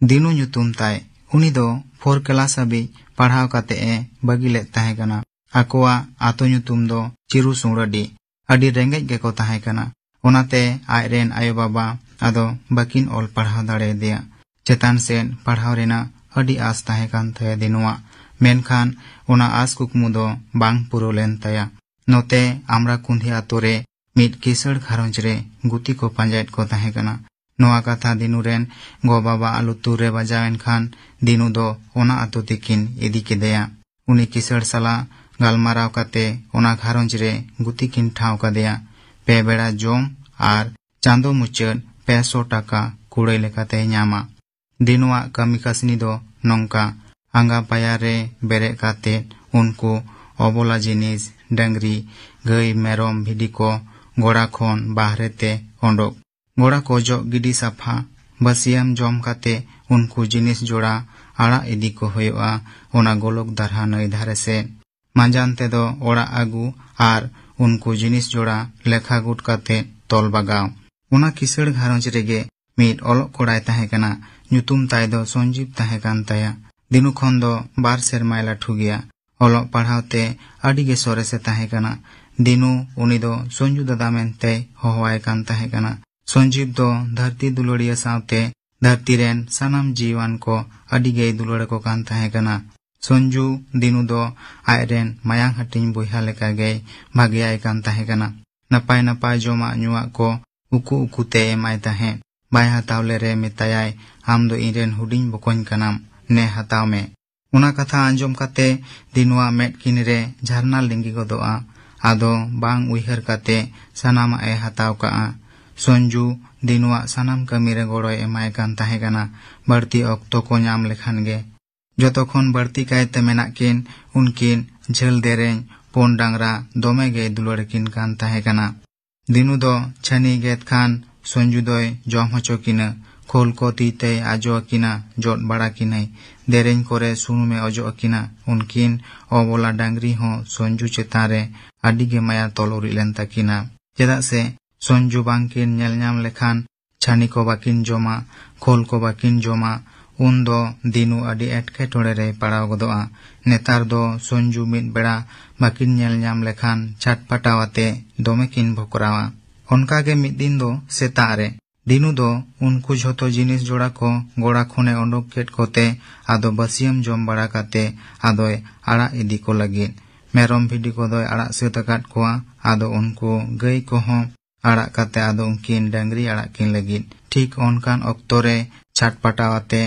ᱫᱤᱱᱩ ᱧᱩᱛᱩᱢ ᱛᱟᱭ᱾ ᱩᱱᱤ ᱫᱚ ᱯᱷᱳᱨ ᱠᱞᱟᱥ ᱦᱟᱹᱵᱤᱡ ᱯᱟᱲᱦᱟᱣ ᱠᱟᱛᱮ ᱮ ᱵᱟᱹᱜᱤ ᱞᱮᱫ ᱛᱟᱦᱮᱸ ᱠᱟᱱᱟ᱾ ᱟᱠᱚᱣᱟᱜ ᱟᱛᱳ ᱧᱩᱛᱩᱢ ᱫᱚ ᱪᱤᱨᱩ ᱥᱩᱲᱟᱹᱰᱤ᱾ ᱟᱹᱰᱤ ᱨᱮᱸᱜᱮᱡ ᱜᱮᱠᱚ ᱛᱟᱦᱮᱸ ᱠᱟᱱᱟ᱾ ᱚᱱᱟᱛᱮ ᱟᱡ ᱨᱮᱱ ᱟᱭᱳ ᱵᱟᱵᱟ ᱟᱫᱚ ᱵᱟᱹᱠᱤᱱ ᱚᱞ ᱯᱟᱲᱦᱟᱣ ᱫᱟᱲᱮᱭᱟᱫᱮᱭᱟ᱾ ᱪᱮᱛᱟᱱ ᱥᱮᱫ ᱯᱟᱲᱦᱟᱣ ᱨᱮᱱᱟᱜ ᱟᱹᱰᱤ ᱟᱥ ᱛᱟᱦᱮᱸ ᱠᱟᱱ ᱛᱟᱭᱟ ᱫᱤᱱᱩᱣᱟᱜ, ᱢᱮᱱᱠᱷᱟᱱ ᱚᱱᱟ ᱟᱥ ᱠᱩᱠᱢᱩ ᱫᱚ ᱵᱟᱝ ᱯᱩᱨᱟᱹᱣ ᱞᱮᱱ ᱛᱟᱭᱟ᱾ ᱱᱚᱛᱮ ᱟᱢᱲᱟ ᱠᱩᱸᱫᱷᱤ ᱟᱛᱳ ᱨᱮ ᱢᱤᱫ ᱠᱤᱥᱟᱹᱲ ᱜᱷᱟᱨᱚᱸᱡᱽ ᱨᱮ ᱜᱩᱛᱤ ᱠᱚ ᱯᱟᱸᱡᱟᱭᱮᱫ ᱠᱚ ᱛᱟᱦᱮᱸ ᱠᱟᱱᱟ᱾ ᱱᱚᱣᱟ ᱠᱟᱛᱷᱟ ᱫᱤᱱᱩ ᱨᱮᱱ ᱜᱚ ᱵᱟᱵᱟ ᱟᱜ ᱞᱩᱛᱩᱨ ᱨᱮ ᱵᱟᱡᱟᱣ ᱮᱱ ᱠᱷᱟᱱ ᱫᱤᱱᱩ ᱫᱚ ᱚᱱᱟ ᱟᱛᱳ ᱛᱮᱠᱤᱱ ᱤᱫᱤ ᱠᱮᱫᱮᱭᱟ᱾ ᱩᱱᱤ ᱠᱤᱥᱟᱹᱲ ᱥᱟᱞᱟᱜ ᱜᱟᱞᱢᱟᱨᱟᱣ ᱠᱟᱛᱮ ᱚᱱᱟ ᱜᱷᱟᱨᱚᱸᱡᱽ ᱨᱮ ᱜᱩᱛᱤ ᱠᱤᱱ ᱴᱷᱟᱶ ᱠᱟᱫᱮᱭᱟ᱾ ᱯᱮ ᱵᱮᱲᱟ ᱡᱚᱢ ᱟᱨ ᱪᱟᱸᱫᱚ ᱢᱩᱪᱟᱹᱫ ᱯᱮ ᱥᱚ ᱴᱟᱠᱟ ᱠᱩᱲᱟᱹᱭ ᱞᱮᱠᱟᱛᱮᱭ ᱧᱟᱢᱟ᱾ ᱫᱤᱱᱩᱣᱟᱜ ᱠᱟᱹᱢᱤ ᱠᱟᱹᱥᱱᱤ ᱫᱚ ᱱᱚᱝᱠᱟ: ᱟᱸᱜᱟ ᱯᱟᱭᱟᱨ ᱨᱮ ᱵᱮᱨᱮᱫ ᱠᱟᱛᱮ ᱩᱱᱠᱩ ᱚᱵᱚᱞᱟ ᱡᱤᱱᱤᱥ, ᱰᱟᱹᱝᱨᱤ, ᱜᱟᱹᱭ, ᱢᱮᱨᱚᱢ, ᱵᱷᱤᱰᱤ ᱠᱚ ᱜᱚᱲᱟ ᱠᱷᱚᱱ ᱵᱟᱦᱨᱮ ᱛᱮ ᱚᱰᱚᱠ, ᱜᱚᱲᱟ ᱠᱚ ᱡᱚᱜ ᱜᱤᱰᱤ ᱥᱟᱯᱷᱟ, ᱵᱟᱹᱥᱤᱭᱟᱹᱢ ᱡᱚᱢ ᱠᱟᱛᱮ ᱩᱱᱠᱩ ᱡᱤᱱᱤᱥ ᱡᱚᱲᱟ ᱟᱲᱟᱜ ᱤᱫᱤ ᱠᱚ ᱦᱩᱭᱩᱜᱼᱟ ᱚᱱᱟ ᱜᱚᱞᱚᱠ ᱫᱟᱨᱦᱟ ᱱᱟᱹᱭ ᱫᱷᱟᱨᱮ ᱥᱮᱫ᱾ ᱢᱟᱸᱡᱟᱱ ᱛᱮᱫᱚ ᱚᱲᱟᱜ ᱟᱹᱜᱩ ᱟᱨ ᱩᱱᱠᱩ ᱡᱤᱱᱤᱥ ᱡᱚᱲᱟ ᱞᱮᱠᱷᱟ ᱜᱩᱴ ᱠᱟᱛᱮ ᱛᱚᱞ ᱵᱟᱜᱟᱣ᱾ ᱚᱱᱟ ᱠᱤᱥᱟᱹᱲ ᱜᱷᱟᱨᱚᱸᱡᱽ ᱨᱮᱜᱮ ᱢᱤᱫ ᱚᱞᱚᱜ ᱠᱚᱲᱟᱭ ᱛᱟᱦᱮᱸ ᱠᱟᱱᱟ᱾ ᱧᱩᱛᱩᱢ ᱛᱟᱭ ᱫᱚ ᱥᱚᱧᱡᱤᱵ ᱛᱟᱦᱮᱸ ᱠᱟᱱ ᱛᱟᱭᱟ᱾ ᱫᱤᱱᱩ ᱠᱷᱚᱱ ᱫᱚ ᱵᱟᱨ ᱥᱮᱨᱢᱟᱭ ᱞᱟᱹᱴᱷᱩ ᱜᱮᱭᱟ᱾ ᱚᱞᱚᱜ ᱯᱟᱲᱦᱟᱣ ᱛᱮ ᱟᱹᱰᱤ ᱜᱮ ᱥᱚᱨᱮᱥᱮ ᱛᱟᱦᱮᱸ ᱠᱟᱱᱟ᱾ ᱫᱤᱱᱩ ᱩᱱᱤ ᱫᱚ ᱥᱚᱧᱡᱩ ᱫᱟᱫᱟ ᱢᱮᱱᱛᱮᱭ ᱦᱚᱦᱚᱣᱟᱭ ᱠᱟᱱ ᱛᱟᱦᱮᱸ ᱠᱟᱱᱟ᱾ ᱥᱚᱧᱡᱤᱵ ᱫᱚ ᱫᱷᱟᱹᱨᱛᱤ ᱫᱩᱞᱟᱹᱲᱤᱭᱟᱹ ᱥᱟᱶᱛᱮ ᱫᱷᱟᱹᱨᱛᱤ ᱨᱮᱱ ᱥᱟᱱᱟᱢ ᱡᱤᱣᱤᱣᱟᱱ ᱠᱚ ᱟᱹᱰᱤ ᱜᱮᱭ ᱫᱩᱞᱟᱹᱲ ᱟᱠᱚ ᱠᱟᱱ ᱛᱟᱦᱮᱸ ᱠᱟᱱᱟ᱾ ᱥᱚᱧᱡᱩ ᱫᱤᱱᱩ ᱫᱚ ᱟᱡᱨᱮᱱ ᱢᱟᱭᱟᱝ ᱦᱟᱹᱴᱤᱧ ᱵᱚᱭᱦᱟ ᱞᱮᱠᱟ ᱜᱮᱭ ᱵᱷᱟᱜᱮᱭᱟᱭ ᱠᱟᱱ ᱛᱟᱦᱮᱸ ᱠᱟᱱᱟ᱾ ᱱᱟᱯᱟᱭ ᱱᱟᱯᱟᱭ ᱡᱚᱢᱟᱜ ᱧᱩᱣᱟᱜ ᱠᱚ ᱩᱠᱩ ᱩᱠᱩ ᱛᱮ ᱮᱢᱟᱭ ᱛᱟᱦᱮᱸᱫ᱾ ᱵᱟᱭ ᱦᱟᱛᱟᱣ ᱞᱮᱨᱮ ᱢᱮᱛᱟᱭᱟᱭ, "ᱟᱢ ᱫᱚ ᱤᱧᱨᱮᱱ ᱦᱩᱰᱤᱧ ᱵᱚᱠᱚᱧ ᱠᱟᱱᱟᱢ, ᱱᱮ ᱦᱟᱛᱟᱣ ᱢᱮ᱾" ᱚᱱᱟ ᱠᱟᱛᱷᱟ ᱟᱸᱡᱚᱢ ᱠᱟᱛᱮ ᱫᱤᱱᱩᱣᱟᱜ ᱢᱮᱫ ᱠᱤᱱ ᱨᱮ ᱡᱷᱟᱨᱱᱟ ᱞᱤᱸᱜᱤ ᱜᱚᱫᱚᱜᱼᱟ᱾ ᱟᱫᱚ ᱵᱟᱝ ᱩᱭᱦᱟᱹᱨ ᱠᱟᱛᱮ ᱥᱟᱱᱟᱢᱟᱜ ᱮ ᱦᱟᱛᱟᱣ ᱠᱟᱜᱼᱟ᱾ ᱥᱚᱧᱡᱩ ᱫᱤᱱᱩᱣᱟᱜ ᱥᱟᱱᱟᱢ ᱠᱟᱹᱢᱤ ᱨᱮ ᱜᱚᱲᱚᱭ ᱮᱢᱟᱭ ᱠᱟᱱ ᱛᱟᱦᱮᱸ ᱠᱟᱱᱟ᱾ ᱵᱟᱹᱲᱛᱤ ᱚᱠᱛᱚ ᱠᱚ ᱧᱟᱢ ᱞᱮᱠᱷᱟᱱ ᱜᱮ᱾ ᱡᱚᱛᱚ ᱠᱷᱚᱱ ᱵᱟᱹᱲᱛᱤ ᱠᱟᱭᱛᱮ ᱢᱮᱱᱟᱜ ᱠᱤᱱ ᱩᱱᱠᱤᱱ ᱡᱷᱟᱹᱞ ᱫᱮᱨᱮᱧ ᱯᱩᱱ ᱰᱟᱝᱨᱟ ᱫᱚᱢᱮ ᱜᱮᱭ ᱫᱩᱞᱟᱹᱲ ᱟᱹᱠᱤᱱ ᱠᱟᱱ ᱛᱟᱦᱮᱸ ᱠᱟᱱᱟ᱾ ᱫᱤᱱᱩ ᱫᱚ ᱪᱷᱟᱹᱱᱤ ᱜᱮᱫ ᱠᱷᱟᱱ ᱥᱚᱧᱡᱩ ᱫᱚᱭ ᱡᱚᱢ ᱦᱚᱪᱚ ᱠᱤᱱᱟ᱾ ᱠᱷᱳᱞ ᱠᱚ ᱛᱤ ᱛᱮᱭ ᱟᱡᱚ ᱟᱹᱠᱤᱱᱟ, ᱡᱚᱫ ᱵᱟᱲᱟ ᱠᱤᱱᱟᱹᱭ᱾ ᱫᱮᱨᱮᱧ ᱠᱚᱨᱮ ᱥᱩᱱᱩᱢᱮ ᱚᱡᱚᱜ ᱟᱹᱠᱤᱱᱟ᱾ ᱩᱱᱠᱤᱱ ᱚᱵᱚᱞᱟ ᱰᱟᱝᱨᱤ ᱦᱚᱸ ᱥᱚᱧᱡᱩ ᱪᱮᱛᱟᱱ ᱨᱮ ᱟᱹᱰᱤ ᱜᱮ ᱢᱟᱭᱟ ᱛᱚᱞ ᱩᱨᱤᱡ ᱞᱮᱱ ᱛᱟᱹᱠᱤᱱᱟ᱾ ᱪᱮᱫᱟᱜ ᱥᱮ ᱥᱚᱧᱡᱩ ᱵᱟᱝᱠᱤᱱ ᱧᱮᱞ ᱧᱟᱢ ᱞᱮᱠᱷᱟᱱ ᱪᱷᱟᱹᱱᱤ ᱠᱚ ᱵᱟᱹᱠᱤᱱ ᱡᱚᱢᱟ, ᱠᱷᱳᱞ ᱠᱚ ᱵᱟᱹᱠᱤᱱ ᱡᱚᱢᱟ, ᱩᱱᱫᱚ ᱫᱤᱱᱩ ᱟᱹᱰᱤ ᱮᱴᱠᱮᱴᱚᱬᱮ ᱨᱮᱭ ᱯᱟᱲᱟᱣ ᱜᱚᱫᱚᱜᱼᱟ᱾ ᱱᱮᱛᱟᱨ ᱫᱚ ᱥᱚᱧᱡᱩ ᱢᱤᱫ ᱵᱮᱲᱟ ᱵᱟᱹᱠᱤᱱ ᱧᱮᱞ ᱧᱟᱢ ᱞᱮᱠᱷᱟᱱ ᱪᱷᱟᱴᱯᱟᱴᱟᱣ ᱟᱛᱮ ᱫᱚᱢᱮ ᱠᱤᱱ ᱵᱷᱚᱠᱨᱟᱣᱟ᱾ ᱚᱱᱠᱟ ᱜᱮ ᱢᱤᱫ ᱫᱤᱱ ᱫᱚ ᱥᱮᱛᱟᱜ ᱨᱮ ᱫᱤᱱᱩ ᱫᱚ ᱩᱱᱠᱩ ᱡᱷᱚᱛᱚ ᱡᱤᱱᱤᱥ ᱡᱚᱲᱟ ᱠᱚ ᱜᱚᱲᱟ ᱠᱷᱚᱱᱮ ᱚᱰᱚᱠ ᱠᱮᱫ ᱠᱚᱛᱮ ᱟᱫᱚ ᱵᱟᱹᱥᱤᱭᱟᱹᱢ ᱡᱚᱢ ᱵᱟᱲᱟ ᱠᱟᱛᱮ ᱟᱫᱚᱭ ᱟᱲᱟᱜ ᱤᱫᱤ ᱠᱚ ᱞᱟᱹᱜᱤᱫ᱾ ᱢᱮᱨᱚᱢ ᱵᱷᱤᱰᱤ ᱠᱚᱫᱚᱭ ᱟᱲᱟᱜ ᱥᱟᱹᱛ ᱟᱠᱟᱫ ᱠᱚᱣᱟ᱾ ᱟᱫᱚ ᱩᱱᱠᱩ ᱜᱟᱹᱭ ᱠᱚᱦᱚᱸ ᱟᱲᱟᱜ ᱠᱟᱛᱮ ᱟᱫᱚ ᱩᱱᱠᱤᱱ ᱰᱟᱹᱝᱨᱤ ᱟᱲᱟᱜ ᱠᱤᱱ ᱞᱟᱹᱜᱤᱫ᱾ ᱴᱷᱤᱠ ᱚᱱᱠᱟᱱ ᱚᱠᱛᱚ ᱨᱮ ᱪᱷᱟᱴᱯᱟᱴᱟᱣ ᱟᱛᱮ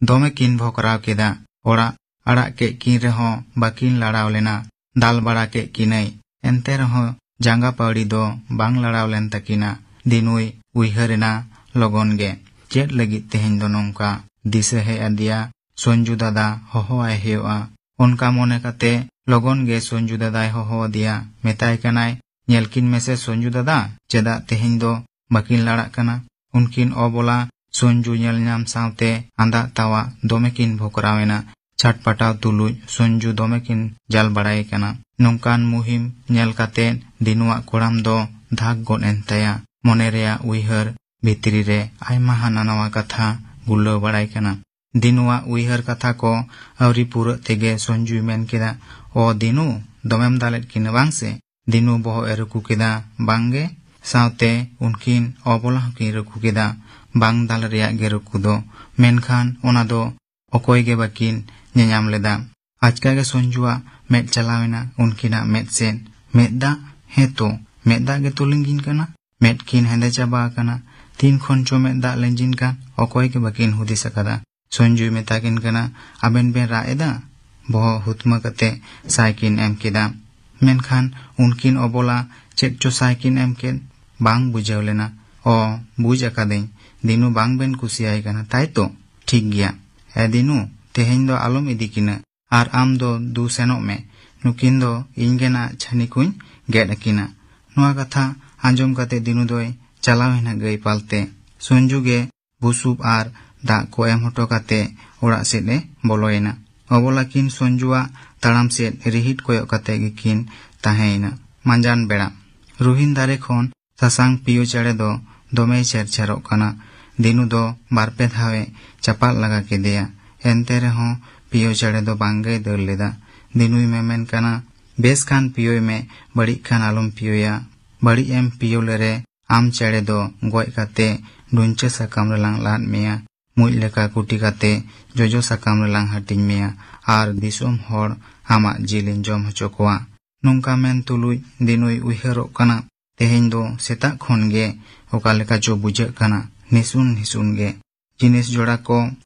ᱫᱚᱢᱮ ᱠᱤᱱ ᱵᱷᱚᱠᱨᱟᱣ ᱠᱮᱫᱟ᱾ ᱚᱲᱟᱜ ᱟᱲᱟᱜ ᱠᱮᱫ ᱠᱤᱱ ᱨᱮᱦᱚᱸ ᱵᱟᱹᱠᱤᱱ ᱞᱟᱲᱟᱣ ᱞᱮᱱᱟ᱾ ᱫᱟᱞ ᱵᱟᱲᱟ ᱠᱮᱫ ᱠᱤᱱᱟᱹᱭ᱾ ᱮᱱᱛᱮ ᱨᱮᱦᱚᱸ ᱡᱟᱸᱜᱟ ᱯᱟᱹᱣᱲᱤ ᱫᱚ ᱵᱟᱝ ᱞᱟᱲᱟᱣ ᱞᱮᱱ ᱛᱟᱹᱠᱤᱱᱟ᱾ ᱫᱤᱱᱩᱭ ᱩᱭᱦᱟᱹᱨ ᱮᱱᱟ ᱞᱚᱜᱚᱱ ᱜᱮ, ᱪᱮᱫ ᱞᱟᱹᱜᱤᱫ ᱛᱮᱦᱮᱧ ᱫᱚ ᱱᱚᱝᱠᱟ? ᱫᱤᱥᱟᱹ ᱦᱮᱡ ᱟᱫᱮᱭᱟ, ᱥᱚᱧᱡᱩ ᱫᱟᱫᱟ ᱦᱚᱦᱚᱣᱟᱭ ᱦᱩᱭᱩᱜᱼᱟ᱾ ᱚᱱᱠᱟ ᱢᱚᱱᱮ ᱠᱟᱛᱮ ᱞᱚᱜᱚᱱ ᱜᱮ ᱥᱚᱧᱡᱩ ᱫᱟᱫᱟᱭ ᱦᱚᱦᱚ ᱟᱫᱮᱭᱟ᱾ ᱢᱮᱛᱟᱭ ᱠᱟᱱᱟᱭ, "ᱧᱮᱞ ᱠᱤᱱ ᱢᱮᱥᱮ ᱥᱚᱧᱡᱩ ᱫᱟᱫᱟ, ᱪᱮᱫᱟᱜ ᱛᱮᱦᱮᱧ ᱫᱚ ᱵᱟᱹᱠᱤᱱ ᱞᱟᱲᱟᱜ ᱠᱟᱱᱟ?" ᱩᱱᱠᱤᱱ ᱚᱵᱚᱞᱟ ᱥᱚᱧᱡᱩ ᱧᱮᱞ ᱧᱟᱢ ᱥᱟᱶᱛᱮ ᱟᱸᱫᱟᱜ ᱛᱟᱣᱟᱜ ᱫᱚᱢᱮ ᱠᱤᱱ ᱵᱷᱚᱠᱨᱟᱣ ᱮᱱᱟ᱾ ᱪᱷᱟᱴᱯᱟᱴᱟᱣ ᱛᱩᱞᱩᱡ ᱥᱚᱧᱡᱩ ᱫᱚᱢᱮ ᱠᱤᱱ ᱡᱟᱞ ᱵᱟᱲᱟᱭᱮ ᱠᱟᱱᱟ᱾ ᱱᱚᱝᱠᱟᱱ ᱢᱩᱦᱤᱢ ᱧᱮᱞ ᱠᱟᱛᱮ ᱫᱤᱱᱩᱣᱟᱜ ᱠᱚᱲᱟᱢ ᱫᱚ ᱫᱷᱟᱠ ᱜᱚᱫ ᱮᱱ ᱛᱟᱭᱟ᱾ ᱢᱚᱱᱮ ᱨᱮᱭᱟᱜ ᱩᱭᱦᱟᱹᱨ ᱵᱷᱤᱛᱨᱤ ᱨᱮ ᱟᱭᱢᱟ ᱦᱟᱱᱟ ᱱᱟᱣᱟ ᱠᱟᱛᱷᱟ ᱜᱩᱞᱟᱹᱣ ᱵᱟᱲᱟᱭ ᱠᱟᱱᱟ᱾ ᱫᱤᱱᱩᱣᱟᱜ ᱩᱭᱦᱟᱹᱨ ᱠᱟᱛᱷᱟ ᱠᱚ ᱟᱹᱣᱨᱤ ᱯᱩᱨᱟᱹᱜ ᱛᱮᱜᱮ ᱥᱚᱧᱡᱩᱭ ᱢᱮᱱ ᱠᱮᱫᱟ, "ᱚ ᱫᱤᱱᱩ, ᱫᱚᱢᱮᱢ ᱫᱟᱞᱮᱫ ᱠᱤᱱᱟ ᱵᱟᱝ ᱥᱮ?" ᱫᱤᱱᱩ ᱵᱚᱦᱚᱜ ᱮ ᱨᱩᱠᱩ ᱠᱮᱫᱟ, "ᱵᱟᱝ ᱜᱮ", ᱥᱟᱶᱛᱮ ᱩᱱᱠᱤᱱ ᱚᱵᱚᱞᱟ ᱦᱚᱸᱠᱤᱱ ᱨᱩᱠᱩ ᱠᱮᱫᱟ᱾ ᱵᱟᱝ ᱫᱟᱞ ᱨᱮᱭᱟᱜ ᱜᱮ ᱨᱩᱠᱩ ᱫᱚ᱾ ᱢᱮᱱᱠᱷᱟᱱ ᱚᱱᱟ ᱫᱚ ᱚᱠᱚᱭ ᱜᱮ ᱵᱟᱹᱠᱤᱱ ᱧᱮᱧᱟᱢ ᱞᱮᱫᱟ᱾ ᱟᱪᱠᱟ ᱜᱮ ᱥᱚᱧᱡᱩᱣᱟᱜ ᱢᱮᱫ ᱪᱟᱞᱟᱣ ᱮᱱᱟ ᱩᱱᱠᱤᱱᱟᱜ ᱢᱮᱫ ᱥᱮᱫ᱾ ᱢᱮᱫ ᱫᱟᱜ? ᱦᱮᱸ ᱛᱚ, ᱢᱮᱫ ᱫᱟᱜ ᱜᱮᱛᱚ ᱞᱤᱸᱜᱤᱱ ᱠᱟᱱᱟ᱾ ᱢᱮᱫ ᱠᱤᱱ ᱦᱮᱸᱫᱮ ᱪᱟᱵᱟ ᱟᱠᱟᱱᱟ᱾ ᱛᱤᱱ ᱠᱷᱚᱱ ᱪᱚ ᱢᱮᱫ ᱫᱟᱜ ᱞᱤᱸᱡᱤᱱ ᱠᱟᱱ, ᱚᱠᱚᱭ ᱜᱮ ᱵᱟᱹᱠᱤᱱ ᱦᱩᱫᱤᱥ ᱟᱠᱟᱫᱟ᱾ ᱥᱚᱧᱡᱩᱭ ᱢᱮᱛᱟ ᱠᱤᱱ ᱠᱟᱱᱟ, "ᱟᱵᱮᱱ ᱵᱮᱱ ᱨᱟᱜ ᱮᱫᱟ?" ᱵᱚᱦᱚᱜ ᱦᱩᱛᱢᱟᱹ ᱠᱟᱛᱮ ᱥᱟᱭ ᱠᱤᱱ ᱮᱢ ᱠᱮᱫᱟ᱾ ᱢᱮᱱᱠᱷᱟᱱ ᱩᱱᱠᱤᱱ ᱚᱵᱚᱞᱟ ᱪᱮᱫ ᱪᱚ ᱥᱟᱭ ᱠᱤᱱ ᱮᱢ ᱠᱮᱫ, ᱵᱟᱝ ᱵᱩᱡᱷᱟᱹᱣ ᱞᱮᱱᱟ᱾ "ᱚ, ᱵᱩᱡᱽ ᱟᱠᱟᱫᱟᱹᱧ, ᱫᱤᱱᱩ ᱵᱟᱝ ᱵᱮᱱ ᱠᱩᱥᱤᱭᱟᱭ ᱠᱟᱱᱟ, ᱛᱟᱭ ᱛᱚ? ᱴᱷᱤᱠ ᱜᱮᱭᱟ᱾ ᱮ ᱫᱤᱱᱩ, ᱛᱮᱦᱮᱧ ᱫᱚ ᱟᱞᱚᱢ ᱤᱫᱤ ᱠᱤᱱᱟ, ᱟᱨ ᱟᱢ ᱫᱚ ᱫᱩ ᱥᱮᱱᱚᱜ ᱢᱮ᱾ ᱱᱩᱠᱤᱱ ᱫᱚ ᱤᱧ ᱜᱮ ᱱᱟᱜ ᱪᱷᱟᱹᱱᱤ ᱠᱚᱧ ᱜᱮᱫ ᱟᱹᱠᱤᱱᱟ᱾" ᱱᱚᱣᱟ ᱠᱟᱛᱷᱟ ᱟᱸᱡᱚᱢ ᱠᱟᱛᱮ ᱫᱤᱱᱩ ᱫᱚᱭ ᱪᱟᱞᱟᱣ ᱮᱱᱟ ᱜᱟᱹᱭ ᱯᱟᱞᱛᱮ᱾ ᱥᱚᱧᱡᱩ ᱜᱮ ᱵᱩᱥᱩᱵ ᱟᱨ ᱫᱟᱜ ᱠᱚ ᱮᱢ ᱦᱚᱴᱚ ᱠᱟᱛᱮ ᱚᱲᱟᱜ ᱥᱮᱫ ᱮ ᱵᱚᱞᱚᱭᱮᱱᱟ᱾ ᱚᱵᱚᱞᱟ ᱠᱤᱱ ᱥᱚᱧᱡᱩᱣᱟᱜ ᱛᱟᱲᱟᱢ ᱥᱮᱫ ᱨᱤᱦᱤᱴ ᱠᱚᱭᱚᱜ ᱠᱟᱛᱮ ᱜᱮᱠᱤᱱ ᱛᱟᱦᱮᱸᱭᱮᱱᱟ᱾ ᱢᱟᱸᱡᱟᱱ ᱵᱮᱲᱟ᱾ ᱨᱩᱦᱤᱱ ᱫᱟᱨᱮ ᱠᱷᱚᱱ ᱥᱟᱥᱟᱝ ᱯᱤᱭᱳ ᱪᱮᱬᱮ ᱫᱚ ᱫᱚᱢᱮᱭ ᱪᱷᱮᱨᱪᱷᱮᱨᱚᱜ ᱠᱟᱱᱟ᱾ ᱫᱤᱱᱩ ᱫᱚ ᱵᱟᱨ ᱯᱮ ᱫᱷᱟᱣ ᱮ ᱪᱟᱯᱟᱫ ᱞᱟᱜᱟ ᱠᱮᱫᱮᱭᱟ᱾ ᱮᱱᱛᱮ ᱨᱮᱦᱚᱸ ᱯᱤᱭᱳ ᱪᱮᱬᱮ ᱫᱚ ᱵᱟᱝ ᱜᱮᱭ ᱫᱟᱹᱲ ᱞᱮᱫᱟ᱾ ᱫᱤᱱᱩᱭ ᱢᱮᱢᱮᱱ ᱠᱟᱱᱟ, "ᱵᱮᱥ ᱠᱷᱟᱱ ᱯᱤᱭᱳᱭ ᱢᱮ, ᱵᱟᱹᱲᱤᱡ ᱠᱷᱟᱱ ᱟᱞᱚᱢ ᱯᱤᱭᱳᱭᱟ᱾ ᱵᱟᱹᱲᱤᱡ ᱮᱢ ᱯᱤᱭᱳ ᱞᱮᱨᱮ, ᱟᱢ ᱪᱮᱬᱮ ᱫᱚ ᱜᱚᱡ ᱠᱟᱛᱮ ᱰᱩᱧᱪᱟᱹ ᱥᱟᱠᱟᱢ ᱨᱮᱞᱟᱝ ᱞᱟᱫ ᱢᱮᱭᱟ, ᱢᱩᱸᱡ ᱞᱮᱠᱟ ᱠᱩᱴᱤ ᱠᱟᱛᱮ ᱡᱚᱡᱚ ᱥᱟᱠᱟᱢ ᱨᱮᱞᱟᱝ ᱦᱟᱹᱴᱤᱧ ᱢᱮᱭᱟ, ᱟᱨ ᱫᱤᱥᱚᱢ ᱦᱚᱲ ᱟᱢᱟᱜ ᱡᱤᱞᱤᱧ ᱡᱚᱢ ᱦᱚᱪᱚ ᱠᱚᱣᱟ᱾" ᱱᱚᱝᱠᱟ ᱢᱮᱱ ᱛᱩᱞᱩᱡ ᱫᱤᱱᱩᱭ ᱩᱭᱦᱟᱹᱨᱚᱜ ᱠᱟᱱᱟ, ᱛᱮᱦᱮᱧ ᱫᱚ ᱥᱮᱛᱟᱜ ᱠᱷᱚᱱ ᱜᱮ ᱚᱠᱟ ᱞᱮᱠᱟ ᱪᱚ ᱵᱩᱡᱷᱟᱹᱜ ᱠᱟᱱᱟ, ᱱᱤᱥᱩᱱ ᱱᱤᱥᱩᱱ ᱜᱮ᱾ ᱡᱤᱱᱤᱥ ᱡᱚᱲᱟ ᱠᱚ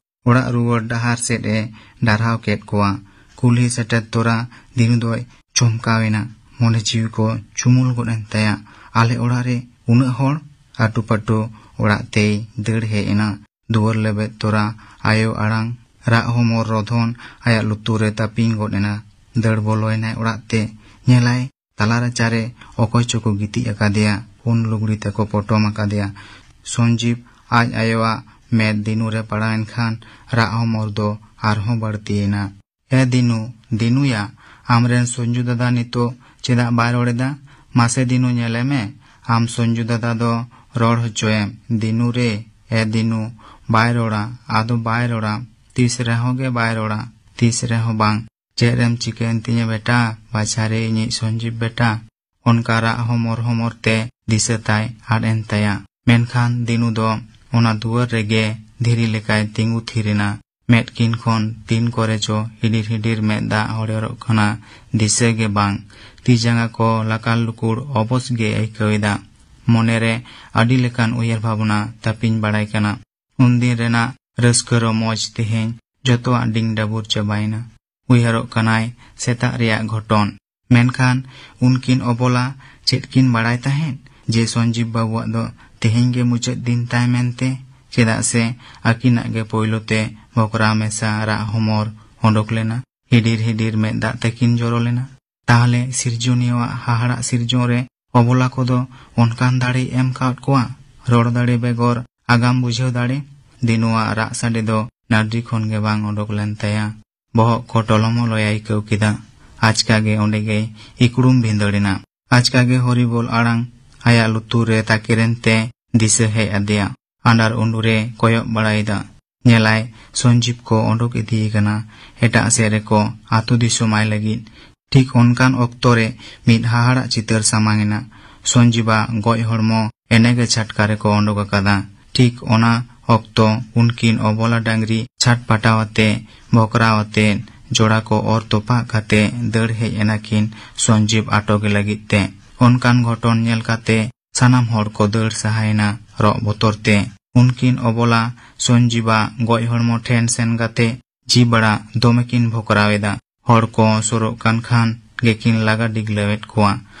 ᱚᱲᱟᱜ ᱨᱩᱣᱟᱹᱲ ᱰᱟᱦᱟᱨ ᱥᱮᱫ ᱮ ᱰᱟᱨᱦᱟᱣ ᱠᱮᱫ ᱠᱚᱣᱟ᱾ ᱠᱩᱞᱦᱤ ᱥᱮᱴᱮᱨ ᱛᱚᱨᱟ ᱫᱤᱱᱩ ᱫᱚᱭ ᱪᱚᱢᱠᱟᱣ ᱮᱱᱟ᱾ ᱢᱚᱱᱮ ᱡᱤᱣᱤ ᱠᱚ ᱪᱩᱢᱩᱞ ᱜᱚᱫ ᱮᱱ ᱛᱟᱭᱟ᱾ ᱟᱞᱮ ᱚᱲᱟᱜ ᱨᱮ ᱩᱱᱟᱹᱜ ᱦᱚᱲ? ᱟᱹᱴᱩ ᱯᱟᱹᱴᱩ ᱚᱲᱟᱜ ᱛᱮᱭ ᱫᱟᱹᱲ ᱦᱮᱡ ᱮᱱᱟ᱾ ᱫᱩᱣᱟᱹᱨ ᱞᱮᱵᱮᱫ ᱛᱚᱨᱟ ᱟᱭᱳ ᱟᱲᱟᱝ ᱨᱟᱜ ᱦᱚᱢᱚᱨ ᱨᱚᱫᱷᱚᱱ ᱟᱭᱟᱜ ᱞᱩᱛᱩᱨ ᱨᱮ ᱛᱟᱹᱯᱤᱧ ᱜᱚᱫ ᱮᱱᱟ᱾ ᱫᱟᱹᱲ ᱵᱚᱞᱚᱭᱮᱱᱟᱭ ᱚᱲᱟᱜ ᱛᱮ᱾ ᱧᱮᱞᱟᱭ, ᱛᱟᱞᱟ ᱨᱟᱪᱟᱨᱮ ᱚᱠᱚᱭ ᱪᱚᱠᱚ ᱜᱤᱛᱤᱡ ᱟᱠᱟᱫᱮᱭᱟ᱾ ᱯᱩᱱ ᱞᱩᱜᱽᱲᱤ ᱛᱮᱠᱚ ᱯᱚᱴᱚᱢ ᱟᱠᱟᱫᱮᱭᱟ᱾ ᱥᱚᱧᱡᱤᱵ ᱟᱡ ᱟᱭᱳᱣᱟᱜ ᱢᱮᱫ ᱫᱤᱱᱩ ᱨᱮ ᱯᱟᱲᱟᱣᱮᱱ ᱠᱷᱟᱱ ᱨᱟᱜ ᱦᱚᱢᱚᱨ ᱫᱚ ᱟᱨᱦᱚᱸ ᱵᱟᱹᱲᱛᱤᱭᱮᱱᱟ᱾ "ᱮ ᱫᱤᱱᱩ, ᱫᱤᱱᱩᱭᱟ, ᱟᱢᱨᱮᱱ ᱥᱚᱧᱡᱩ ᱫᱟᱫᱟ ᱱᱤᱛᱚᱜ ᱪᱮᱫᱟᱜ ᱵᱟᱭ ᱨᱚᱲ ᱮᱫᱟ? ᱢᱟᱥᱮ ᱫᱤᱱᱩ, ᱧᱮᱞᱮ ᱢᱮ, ᱟᱢ ᱥᱚᱧᱡᱩ ᱫᱟᱫᱟ ᱫᱚ ᱨᱚᱲ ᱦᱚᱪᱚᱭᱮᱢ᱾ ᱫᱤᱱᱩ ᱨᱮ, ᱮ ᱫᱤᱱᱩ, ᱵᱟᱭ ᱨᱚᱲᱟ, ᱟᱫᱚ ᱵᱟᱭ ᱨᱚᱲᱟ, ᱛᱤᱥ ᱨᱮᱦᱚᱸ ᱜᱮ ᱵᱟᱭ ᱨᱚᱲᱟ, ᱛᱤᱥ ᱨᱮᱦᱚᱸ ᱵᱟᱝ᱾ ᱪᱮᱫ ᱮᱢ ᱪᱤᱠᱟᱹᱭᱮᱱ ᱛᱤᱧᱟ ᱵᱮᱴᱟ, ᱵᱟᱪᱷᱟ ᱨᱮ ᱤᱧᱤᱡ ᱥᱚᱧᱡᱤᱵ ᱵᱮᱴᱟ?" ᱚᱱᱠᱟ ᱨᱟᱜ ᱦᱚᱢᱚᱨ ᱦᱚᱢᱚᱨ ᱛᱮ ᱫᱤᱥᱟᱹ ᱛᱟᱭ ᱟᱫ ᱮᱱ ᱛᱟᱭᱟ᱾ ᱢᱮᱱᱠᱷᱟᱱ ᱫᱤᱱᱩ ᱫᱚ ᱚᱱᱟ ᱫᱩᱣᱟᱹᱨ ᱨᱮᱜᱮ ᱫᱷᱤᱨᱤ ᱞᱮᱠᱟᱭ ᱛᱤᱸᱜᱩ ᱛᱷᱤᱨ ᱮᱱᱟ᱾ ᱢᱮᱫ ᱠᱤᱱ ᱠᱷᱚᱱ ᱛᱤᱱ ᱠᱚᱨᱮ ᱪᱚ ᱦᱤᱰᱤᱨ ᱦᱤᱰᱤᱨ ᱢᱮᱫ ᱫᱟᱜ ᱦᱚᱲᱮᱨᱚᱜ ᱠᱟᱱᱟ, ᱫᱤᱥᱟᱹ ᱜᱮ ᱵᱟᱝ᱾ ᱛᱤ ᱡᱟᱸᱜᱟ ᱠᱚ ᱞᱟᱠᱟᱲ ᱞᱩᱠᱩᱲ ᱚᱵᱚᱥ ᱜᱮ ᱟᱹᱭᱠᱟᱹᱣ ᱮᱫᱟ᱾ ᱢᱚᱱᱮᱨᱮ ᱟᱹᱰᱤ ᱞᱮᱠᱟᱱ ᱩᱭᱦᱟᱹᱨ ᱵᱷᱟᱵᱽᱱᱟ ᱛᱟᱹᱯᱤᱧ ᱵᱟᱲᱟᱭ ᱠᱟᱱᱟ᱾ ᱩᱱᱫᱤᱱ ᱨᱮᱱᱟᱜ ᱨᱟᱹᱥᱠᱟᱹ ᱨᱚᱢᱚᱡᱽ ᱛᱮᱦᱮᱧ ᱡᱚᱛᱚᱣᱟᱜ ᱰᱤᱝ ᱰᱟᱹᱵᱩᱨ ᱪᱟᱵᱟᱭᱮᱱᱟ᱾ ᱩᱭᱦᱟᱹᱨᱚᱜ ᱠᱟᱱᱟᱭ ᱥᱮᱛᱟᱜ ᱨᱮᱭᱟᱜ ᱜᱷᱚᱴᱚᱱ᱾ ᱢᱮᱱᱠᱷᱟᱱ ᱩᱱᱠᱤᱱ ᱚᱵᱚᱞᱟ ᱪᱮᱫ ᱠᱤᱱ ᱵᱟᱲᱟᱭ ᱛᱟᱦᱮᱸᱫ ᱡᱮ ᱥᱚᱧᱡᱤᱵ ᱵᱟᱹᱵᱩᱣᱟᱜ ᱫᱚ ᱛᱮᱦᱮᱧ ᱜᱮ ᱢᱩᱪᱟᱹᱫ ᱫᱤᱱ ᱛᱟᱭ ᱢᱮᱱᱛᱮ? ᱪᱮᱫᱟᱜ ᱥᱮ ᱟᱹᱠᱤᱱᱟᱜ ᱜᱮ ᱯᱳᱭᱞᱳ ᱛᱮ ᱵᱷᱚᱠᱨᱟᱣ ᱢᱮᱥᱟ ᱨᱟᱜ ᱦᱚᱢᱚᱨ ᱚᱰᱚᱠ ᱞᱮᱱᱟ, ᱦᱤᱰᱤᱨ ᱦᱤᱰᱤᱨ ᱢᱮᱫ ᱫᱟᱜ ᱛᱟᱹᱠᱤᱱ ᱡᱚᱨᱚ ᱞᱮᱱᱟ᱾ ᱛᱟᱦᱞᱮ ᱥᱤᱨᱡᱚᱱᱤᱭᱟᱹᱣᱟᱜ ᱦᱟᱦᱟᱲᱟᱜ ᱥᱤᱨᱡᱚᱱ ᱨᱮ ᱚᱵᱚᱞᱟ ᱠᱚᱫᱚ ᱚᱱᱠᱟᱱ ᱫᱟᱲᱮᱭ ᱮᱢ ᱠᱟᱣᱟᱫ ᱠᱚᱣᱟ, ᱨᱚᱲ ᱫᱟᱲᱮ ᱵᱮᱜᱚᱨ ᱟᱜᱟᱢ ᱵᱩᱡᱷᱟᱹᱣ ᱫᱟᱲᱮ? ᱫᱤᱱᱩᱣᱟᱜ ᱨᱟᱜ ᱥᱟᱰᱮ ᱫᱚ ᱱᱟᱹᱰᱨᱤ ᱠᱷᱚᱱ ᱜᱮ ᱵᱟᱝ ᱚᱰᱚᱠ ᱞᱮᱱ ᱛᱟᱭᱟ᱾ ᱵᱚᱦᱚᱜ ᱠᱚ ᱴᱚᱞᱚᱢᱚᱞᱚᱭ ᱟᱹᱭᱠᱟᱹᱣ ᱠᱮᱫᱟ᱾ ᱟᱪᱠᱟ ᱜᱮ ᱚᱸᱰᱮ ᱜᱮᱭ ᱤᱠᱲᱩᱢ ᱵᱷᱤᱸᱫᱟᱹᱲ ᱮᱱᱟ᱾ ᱟᱪᱠᱟ ᱜᱮ ᱦᱚᱨᱤᱵᱚᱞ ᱟᱲᱟᱝ ᱟᱭᱟᱜ ᱞᱩᱛᱩᱨ ᱨᱮ ᱛᱟᱠᱮᱨᱮᱱ ᱛᱮ ᱫᱤᱥᱟᱹ ᱦᱮᱡ ᱟᱫᱮᱭᱟ᱾ ᱟᱸᱰᱟᱨ ᱩᱸᱰᱩᱨᱮ ᱠᱚᱭᱚᱜ ᱵᱟᱲᱟᱭᱮᱫᱟ᱾ ᱧᱮᱞᱟᱭ, ᱥᱚᱧᱡᱤᱵ ᱠᱚ ᱚᱰᱚᱠ ᱤᱫᱤᱭᱮ ᱠᱟᱱᱟ᱾ ᱮᱴᱟᱜ ᱥᱮᱫ ᱨᱮᱠᱚ ᱟᱹᱛᱩ ᱫᱤᱥᱚᱢ ᱟᱭ ᱞᱟᱹᱜᱤᱫ᱾ ᱴᱷᱤᱠ ᱚᱱᱠᱟᱱ ᱚᱠᱛᱚ ᱨᱮ ᱢᱤᱫ ᱦᱟᱦᱟᱲᱟᱜ ᱪᱤᱛᱟᱹᱨ ᱥᱟᱢᱟᱝ ᱮᱱᱟ᱾ ᱥᱚᱧᱡᱤᱵᱟᱜ ᱜᱚᱡ ᱦᱚᱲᱢᱚ ᱮᱱᱮᱜᱮ ᱪᱷᱟᱴᱠᱟ ᱨᱮᱠᱚ ᱚᱰᱚᱠ ᱟᱠᱟᱫᱟ᱾ ᱴᱷᱤᱠ ᱚᱱᱟ ᱚᱠᱛᱚ ᱩᱱᱠᱤᱱ ᱚᱵᱚᱞᱟ ᱰᱟᱝᱨᱤ ᱪᱷᱟᱴᱯᱟᱴᱟᱣ ᱟᱛᱮ, ᱵᱷᱚᱠᱨᱟᱣ ᱟᱛᱮ, ᱡᱚᱲᱟ ᱠᱚ ᱚᱨ ᱛᱚᱯᱟᱜ ᱠᱟᱛᱮ ᱫᱟᱹᱲ ᱦᱮᱡ ᱮᱱᱟᱠᱤᱱ ᱥᱚᱧᱡᱤᱵ ᱟᱴᱚᱠ ᱞᱟᱹᱜᱤᱫ ᱛᱮ᱾ ᱚᱱᱠᱟᱱ ᱜᱷᱚᱴᱚᱱ ᱧᱮᱞ ᱠᱟᱛᱮ ᱥᱟᱱᱟᱢ ᱦᱚᱲ ᱠᱚ ᱫᱟᱹᱲ ᱥᱟᱦᱟᱭᱮᱱᱟ ᱨᱚᱜ ᱵᱚᱛᱚᱨ ᱛᱮ᱾ ᱩᱱᱠᱤᱱ ᱚᱵᱚᱞᱟ ᱥᱚᱧᱡᱤᱵᱟᱜ ᱜᱚᱡ ᱦᱚᱲᱢᱚ ᱴᱷᱮᱱ ᱥᱮᱱ ᱠᱟᱛᱮ ᱡᱤᱵᱟᱲᱟ ᱫᱚᱢᱮ ᱠᱤᱱ ᱵᱷᱚᱠᱨᱟᱣ ᱮᱫᱟ᱾ ᱦᱚᱲ ᱠᱚ ᱥᱩᱨᱚᱜ ᱠᱟᱱ ᱠᱷᱟᱱ ᱜᱮᱠᱤᱱ ᱞᱟᱜᱟ ᱰᱤᱜᱽᱞᱟᱹᱣᱮᱫ ᱠᱚᱣᱟ᱾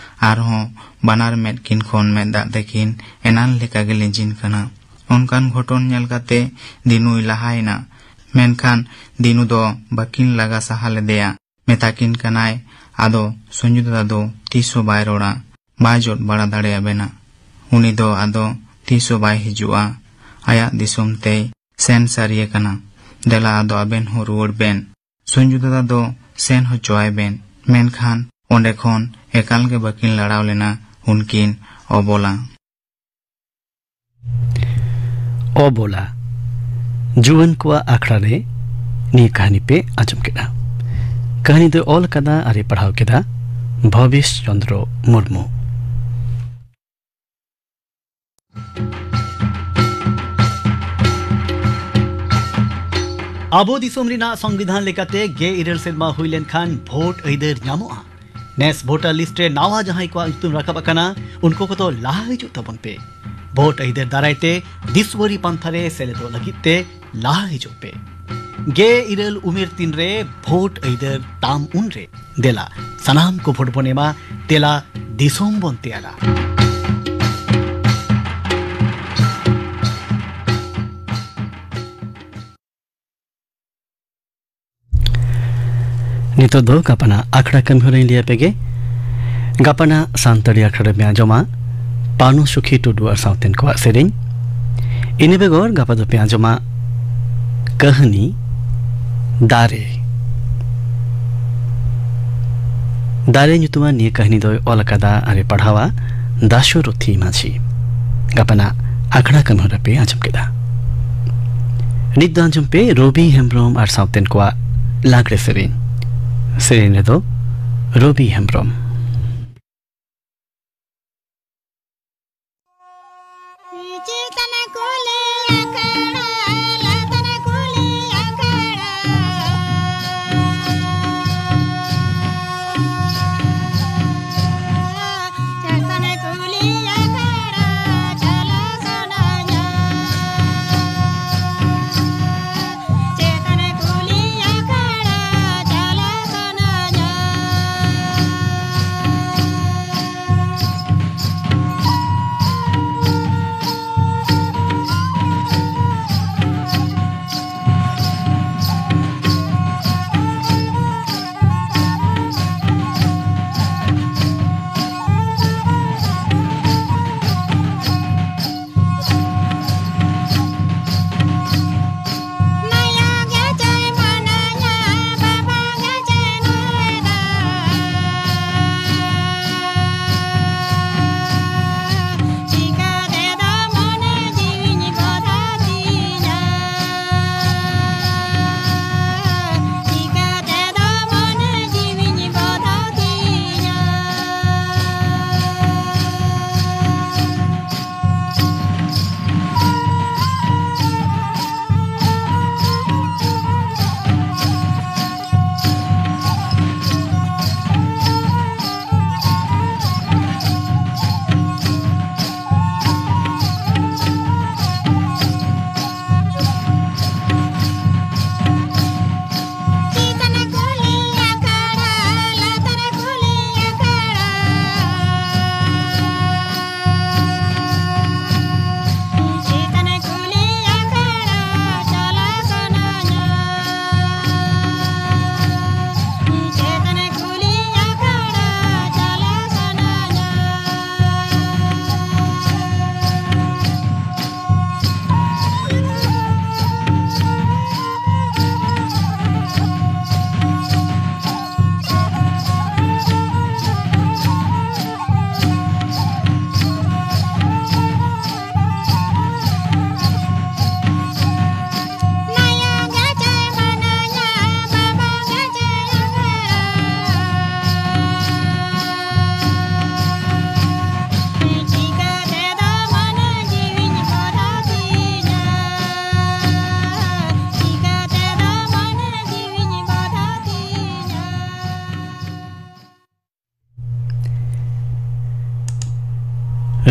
ᱟᱨᱦᱚᱸ ᱵᱟᱱᱟᱨ ᱢᱮᱫ ᱠᱤᱱ ᱠᱷᱚᱱ ᱢᱮᱫ ᱫᱟᱜ ᱛᱟᱹᱠᱤᱱ ᱮᱱᱟᱱ ᱞᱮᱠᱟ ᱜᱮ ᱞᱤᱸᱡᱤᱱ ᱠᱟᱱᱟ᱾ ᱚᱱᱠᱟᱱ ᱜᱷᱚᱴᱚᱱ ᱧᱮᱞ ᱠᱟᱛᱮ ᱫᱤᱱᱩᱭ ᱞᱟᱦᱟᱭᱮᱱᱟ᱾ ᱢᱮᱱᱠᱷᱟᱱ ᱫᱤᱱᱩ ᱫᱚ ᱵᱟᱹᱠᱤᱱ ᱞᱟᱜᱟ ᱥᱟᱦᱟ ᱞᱮᱫᱮᱭᱟ᱾ ᱢᱮᱛᱟ ᱠᱤᱱ ᱠᱟᱱᱟᱭ, ᱟᱫᱚ ᱥᱚᱧᱡᱩ ᱫᱟᱫᱟ ᱫᱚ ᱛᱤᱥ ᱦᱚᱸ ᱵᱟᱭ ᱨᱚᱲᱟ, ᱵᱟᱭ ᱡᱚᱫ ᱵᱟᱲᱟ ᱫᱟᱲᱮᱭᱟᱵᱮᱱᱟ᱾ ᱩᱱᱤ ᱫᱚ ᱟᱫᱚ ᱛᱤᱥ ᱦᱚᱸ ᱵᱟᱭ ᱦᱤᱡᱩᱜᱼᱟ᱾ ᱟᱭᱟᱜ ᱫᱤᱥᱚᱢ ᱛᱮᱭ ᱥᱮᱱ ᱥᱟᱹᱨᱤ ᱟᱠᱟᱱᱟ᱾ ᱫᱮᱞᱟ ᱟᱫᱚ ᱟᱵᱮᱱ ᱦᱚᱸ ᱨᱩᱣᱟᱹᱲ ᱵᱮᱱ᱾ ᱥᱚᱧᱡᱩ ᱫᱟᱫᱟ ᱫᱚ ᱥᱮᱱ ᱦᱚᱪᱚᱣᱟᱭ ᱵᱮᱱ᱾ ᱢᱮᱱᱠᱷᱟᱱ ᱚᱸᱰᱮ ᱠᱷᱚᱱ ᱮᱠᱟᱞ ᱜᱮ ᱵᱟᱹᱠᱤᱱ ᱞᱟᱲᱟᱣ ᱞᱮᱱᱟ ᱩᱱᱠᱤᱱ ᱚᱵᱚᱞᱟ᱾ ᱚᱵᱚᱞᱟ, ᱡᱩᱣᱟᱹᱱ ᱠᱚᱣᱟᱜ ᱟᱠᱷᱲᱟ ᱨᱮ ᱱᱤᱭᱟᱹ ᱠᱟᱹᱦᱱᱤ ᱯᱮ ᱟᱸᱡᱚᱢ ᱠᱮᱫᱟ᱾ ᱠᱟᱹᱦᱱᱤ ᱫᱚ ᱚᱞ ᱠᱟᱫᱟ ᱟᱨ ᱮ ᱯᱟᱲᱦᱟᱣ ᱠᱮᱫᱟ ᱵᱷᱚᱵᱮᱥ ᱪᱚᱸᱫᱽᱨᱚ ᱢᱩᱨᱢᱩ᱾ ᱟᱵᱚ ᱫᱤᱥᱚᱢ ᱨᱮᱱᱟᱜ ᱥᱚᱝᱵᱤᱫᱷᱟᱱ ᱞᱮᱠᱟᱛᱮ ᱜᱮᱞ ᱤᱨᱟᱹᱞ ᱥᱮᱨᱢᱟ ᱦᱩᱭ ᱞᱮᱱᱠᱷᱟᱱ ᱵᱷᱳᱴ ᱟᱹᱭᱫᱟᱹᱨ ᱧᱟᱢᱚᱜᱼᱟ᱾ ᱱᱮᱥ ᱵᱷᱳᱴᱟᱨ ᱞᱤᱥᱴ ᱨᱮ ᱱᱟᱣᱟ ᱡᱟᱦᱟᱸᱭ ᱠᱚᱣᱟᱜ ᱧᱩᱛᱩᱢ ᱨᱟᱠᱟᱵ ᱟᱠᱟᱱᱟ, ᱩᱱᱠᱩ ᱠᱚᱫᱚ ᱞᱟᱦᱟ ᱦᱤᱡᱩᱜ ᱛᱟᱵᱚᱱ ᱯᱮ᱾ ᱵᱷᱳᱴ ᱟᱹᱭᱫᱟᱹᱨ ᱫᱟᱨᱟᱭ ᱛᱮ ᱫᱤᱥᱣᱟᱹᱨᱤ ᱯᱟᱱᱛᱷᱟ ᱨᱮ ᱥᱮᱞᱮᱫᱚᱜ ᱞᱟᱹᱜᱤᱫ ᱛᱮ ᱞᱟᱦᱟ ᱦᱤᱡᱩᱜ ᱯᱮ᱾ ᱜᱮᱞ ᱤᱨᱟᱹᱞ ᱩᱢᱮᱨ ᱛᱤᱱ ᱨᱮ ᱵᱷᱳᱴ ᱟᱹᱭᱫᱟᱹᱨ ᱛᱟᱢ ᱩᱱ ᱨᱮ᱾ ᱫᱮᱞᱟ, ᱥᱟᱱᱟᱢ ᱠᱚ ᱵᱷᱳᱴ ᱵᱚᱱ ᱮᱢᱟ, ᱫᱮᱞᱟ ᱫᱤᱥᱚᱢ ᱵᱚᱱ ᱛᱮᱭᱟᱨᱟ᱾ ᱱᱤᱛᱚᱜ ᱫᱚ ᱜᱟᱯᱟᱱᱟᱜ ᱟᱠᱷᱲᱟ ᱠᱟᱹᱢᱤ ᱦᱚᱨᱟᱧ ᱞᱟᱹᱭ ᱟᱯᱮ ᱜᱮ᱾ ᱜᱟᱯᱟᱱᱟᱜ ᱥᱟᱱᱛᱟᱲᱤ ᱟᱠᱷᱲᱟ ᱨᱮᱯᱮ ᱟᱸᱡᱚᱢᱟ ᱯᱟᱱᱩ ᱥᱩᱠᱷᱤ ᱴᱩᱰᱩ ᱟᱨ ᱥᱟᱶᱛᱮᱱ ᱠᱚᱣᱟᱜ ᱥᱮᱨᱮᱧ᱾ ᱤᱱᱟᱹ ᱵᱮᱜᱚᱨ ᱜᱟᱯᱟ ᱫᱚᱯᱮ ᱟᱸᱡᱚᱢᱟ ᱠᱟᱹᱦᱱᱤ ᱫᱟᱨᱮ᱾ ᱫᱟᱨᱮ ᱧᱩᱛᱩᱢᱟᱱ ᱱᱤᱭᱟᱹ ᱠᱟᱹᱦᱱᱤ ᱫᱚᱭ ᱚᱞ ᱟᱠᱟᱫᱟ ᱟᱨᱮ ᱯᱟᱲᱦᱟᱣᱟ ᱫᱟᱥᱚᱨᱚᱛᱷᱤ ᱢᱟᱹᱡᱷᱤ᱾ ᱜᱟᱯᱟᱱᱟᱜ ᱟᱠᱷᱲᱟ ᱠᱟᱹᱢᱤ ᱦᱚᱨᱟ ᱯᱮ ᱟᱸᱡᱚᱢ ᱠᱮᱫᱟ᱾ ᱱᱤᱛ ᱫᱚ ᱟᱸᱡᱚᱢ ᱯᱮ ᱨᱚᱵᱤ ᱦᱮᱢᱵᱽᱨᱚᱢ ᱟᱨ ᱥᱟᱶᱛᱮᱱ ᱠᱚᱣᱟᱜ ᱞᱟᱜᱽᱲᱮ ᱥᱮᱨᱮᱧ᱾ ᱥᱮᱨᱮᱧ ᱨᱮᱫᱚ ᱨᱚᱵᱤ ᱦᱮᱢᱵᱽᱨᱚᱢ᱾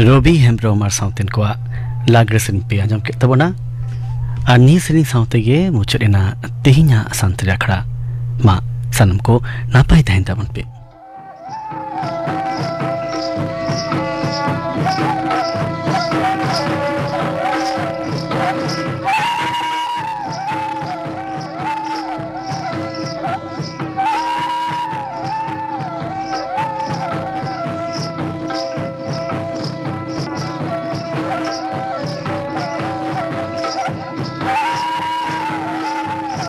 ᱨᱚᱵᱤ ᱦᱮᱢᱵᱽᱨᱚᱢ ᱟᱨ ᱥᱟᱶᱛᱮᱱ ᱠᱚᱣᱟᱜ ᱞᱟᱜᱽᱲᱮ ᱥᱮᱨᱮᱧ ᱯᱮ ᱟᱸᱡᱚᱢ ᱠᱮᱫ ᱛᱟᱵᱚᱱᱟ᱾ ᱟᱨ ᱱᱤᱭᱟᱹ ᱥᱮᱨᱮᱧ ᱥᱟᱶ ᱛᱮᱜᱮ ᱢᱩᱪᱟᱹᱫ ᱮᱱᱟ ᱛᱮᱦᱮᱧᱟᱜ ᱥᱟᱱᱛᱟᱲᱤ ᱟᱠᱷᱲᱟ᱾ ᱢᱟ ᱥᱟᱱᱟᱢ ᱠᱚ ᱱᱟᱯᱟᱭ ᱛᱟᱦᱮᱱ ᱛᱟᱵᱚᱱ ᱯᱮ᱾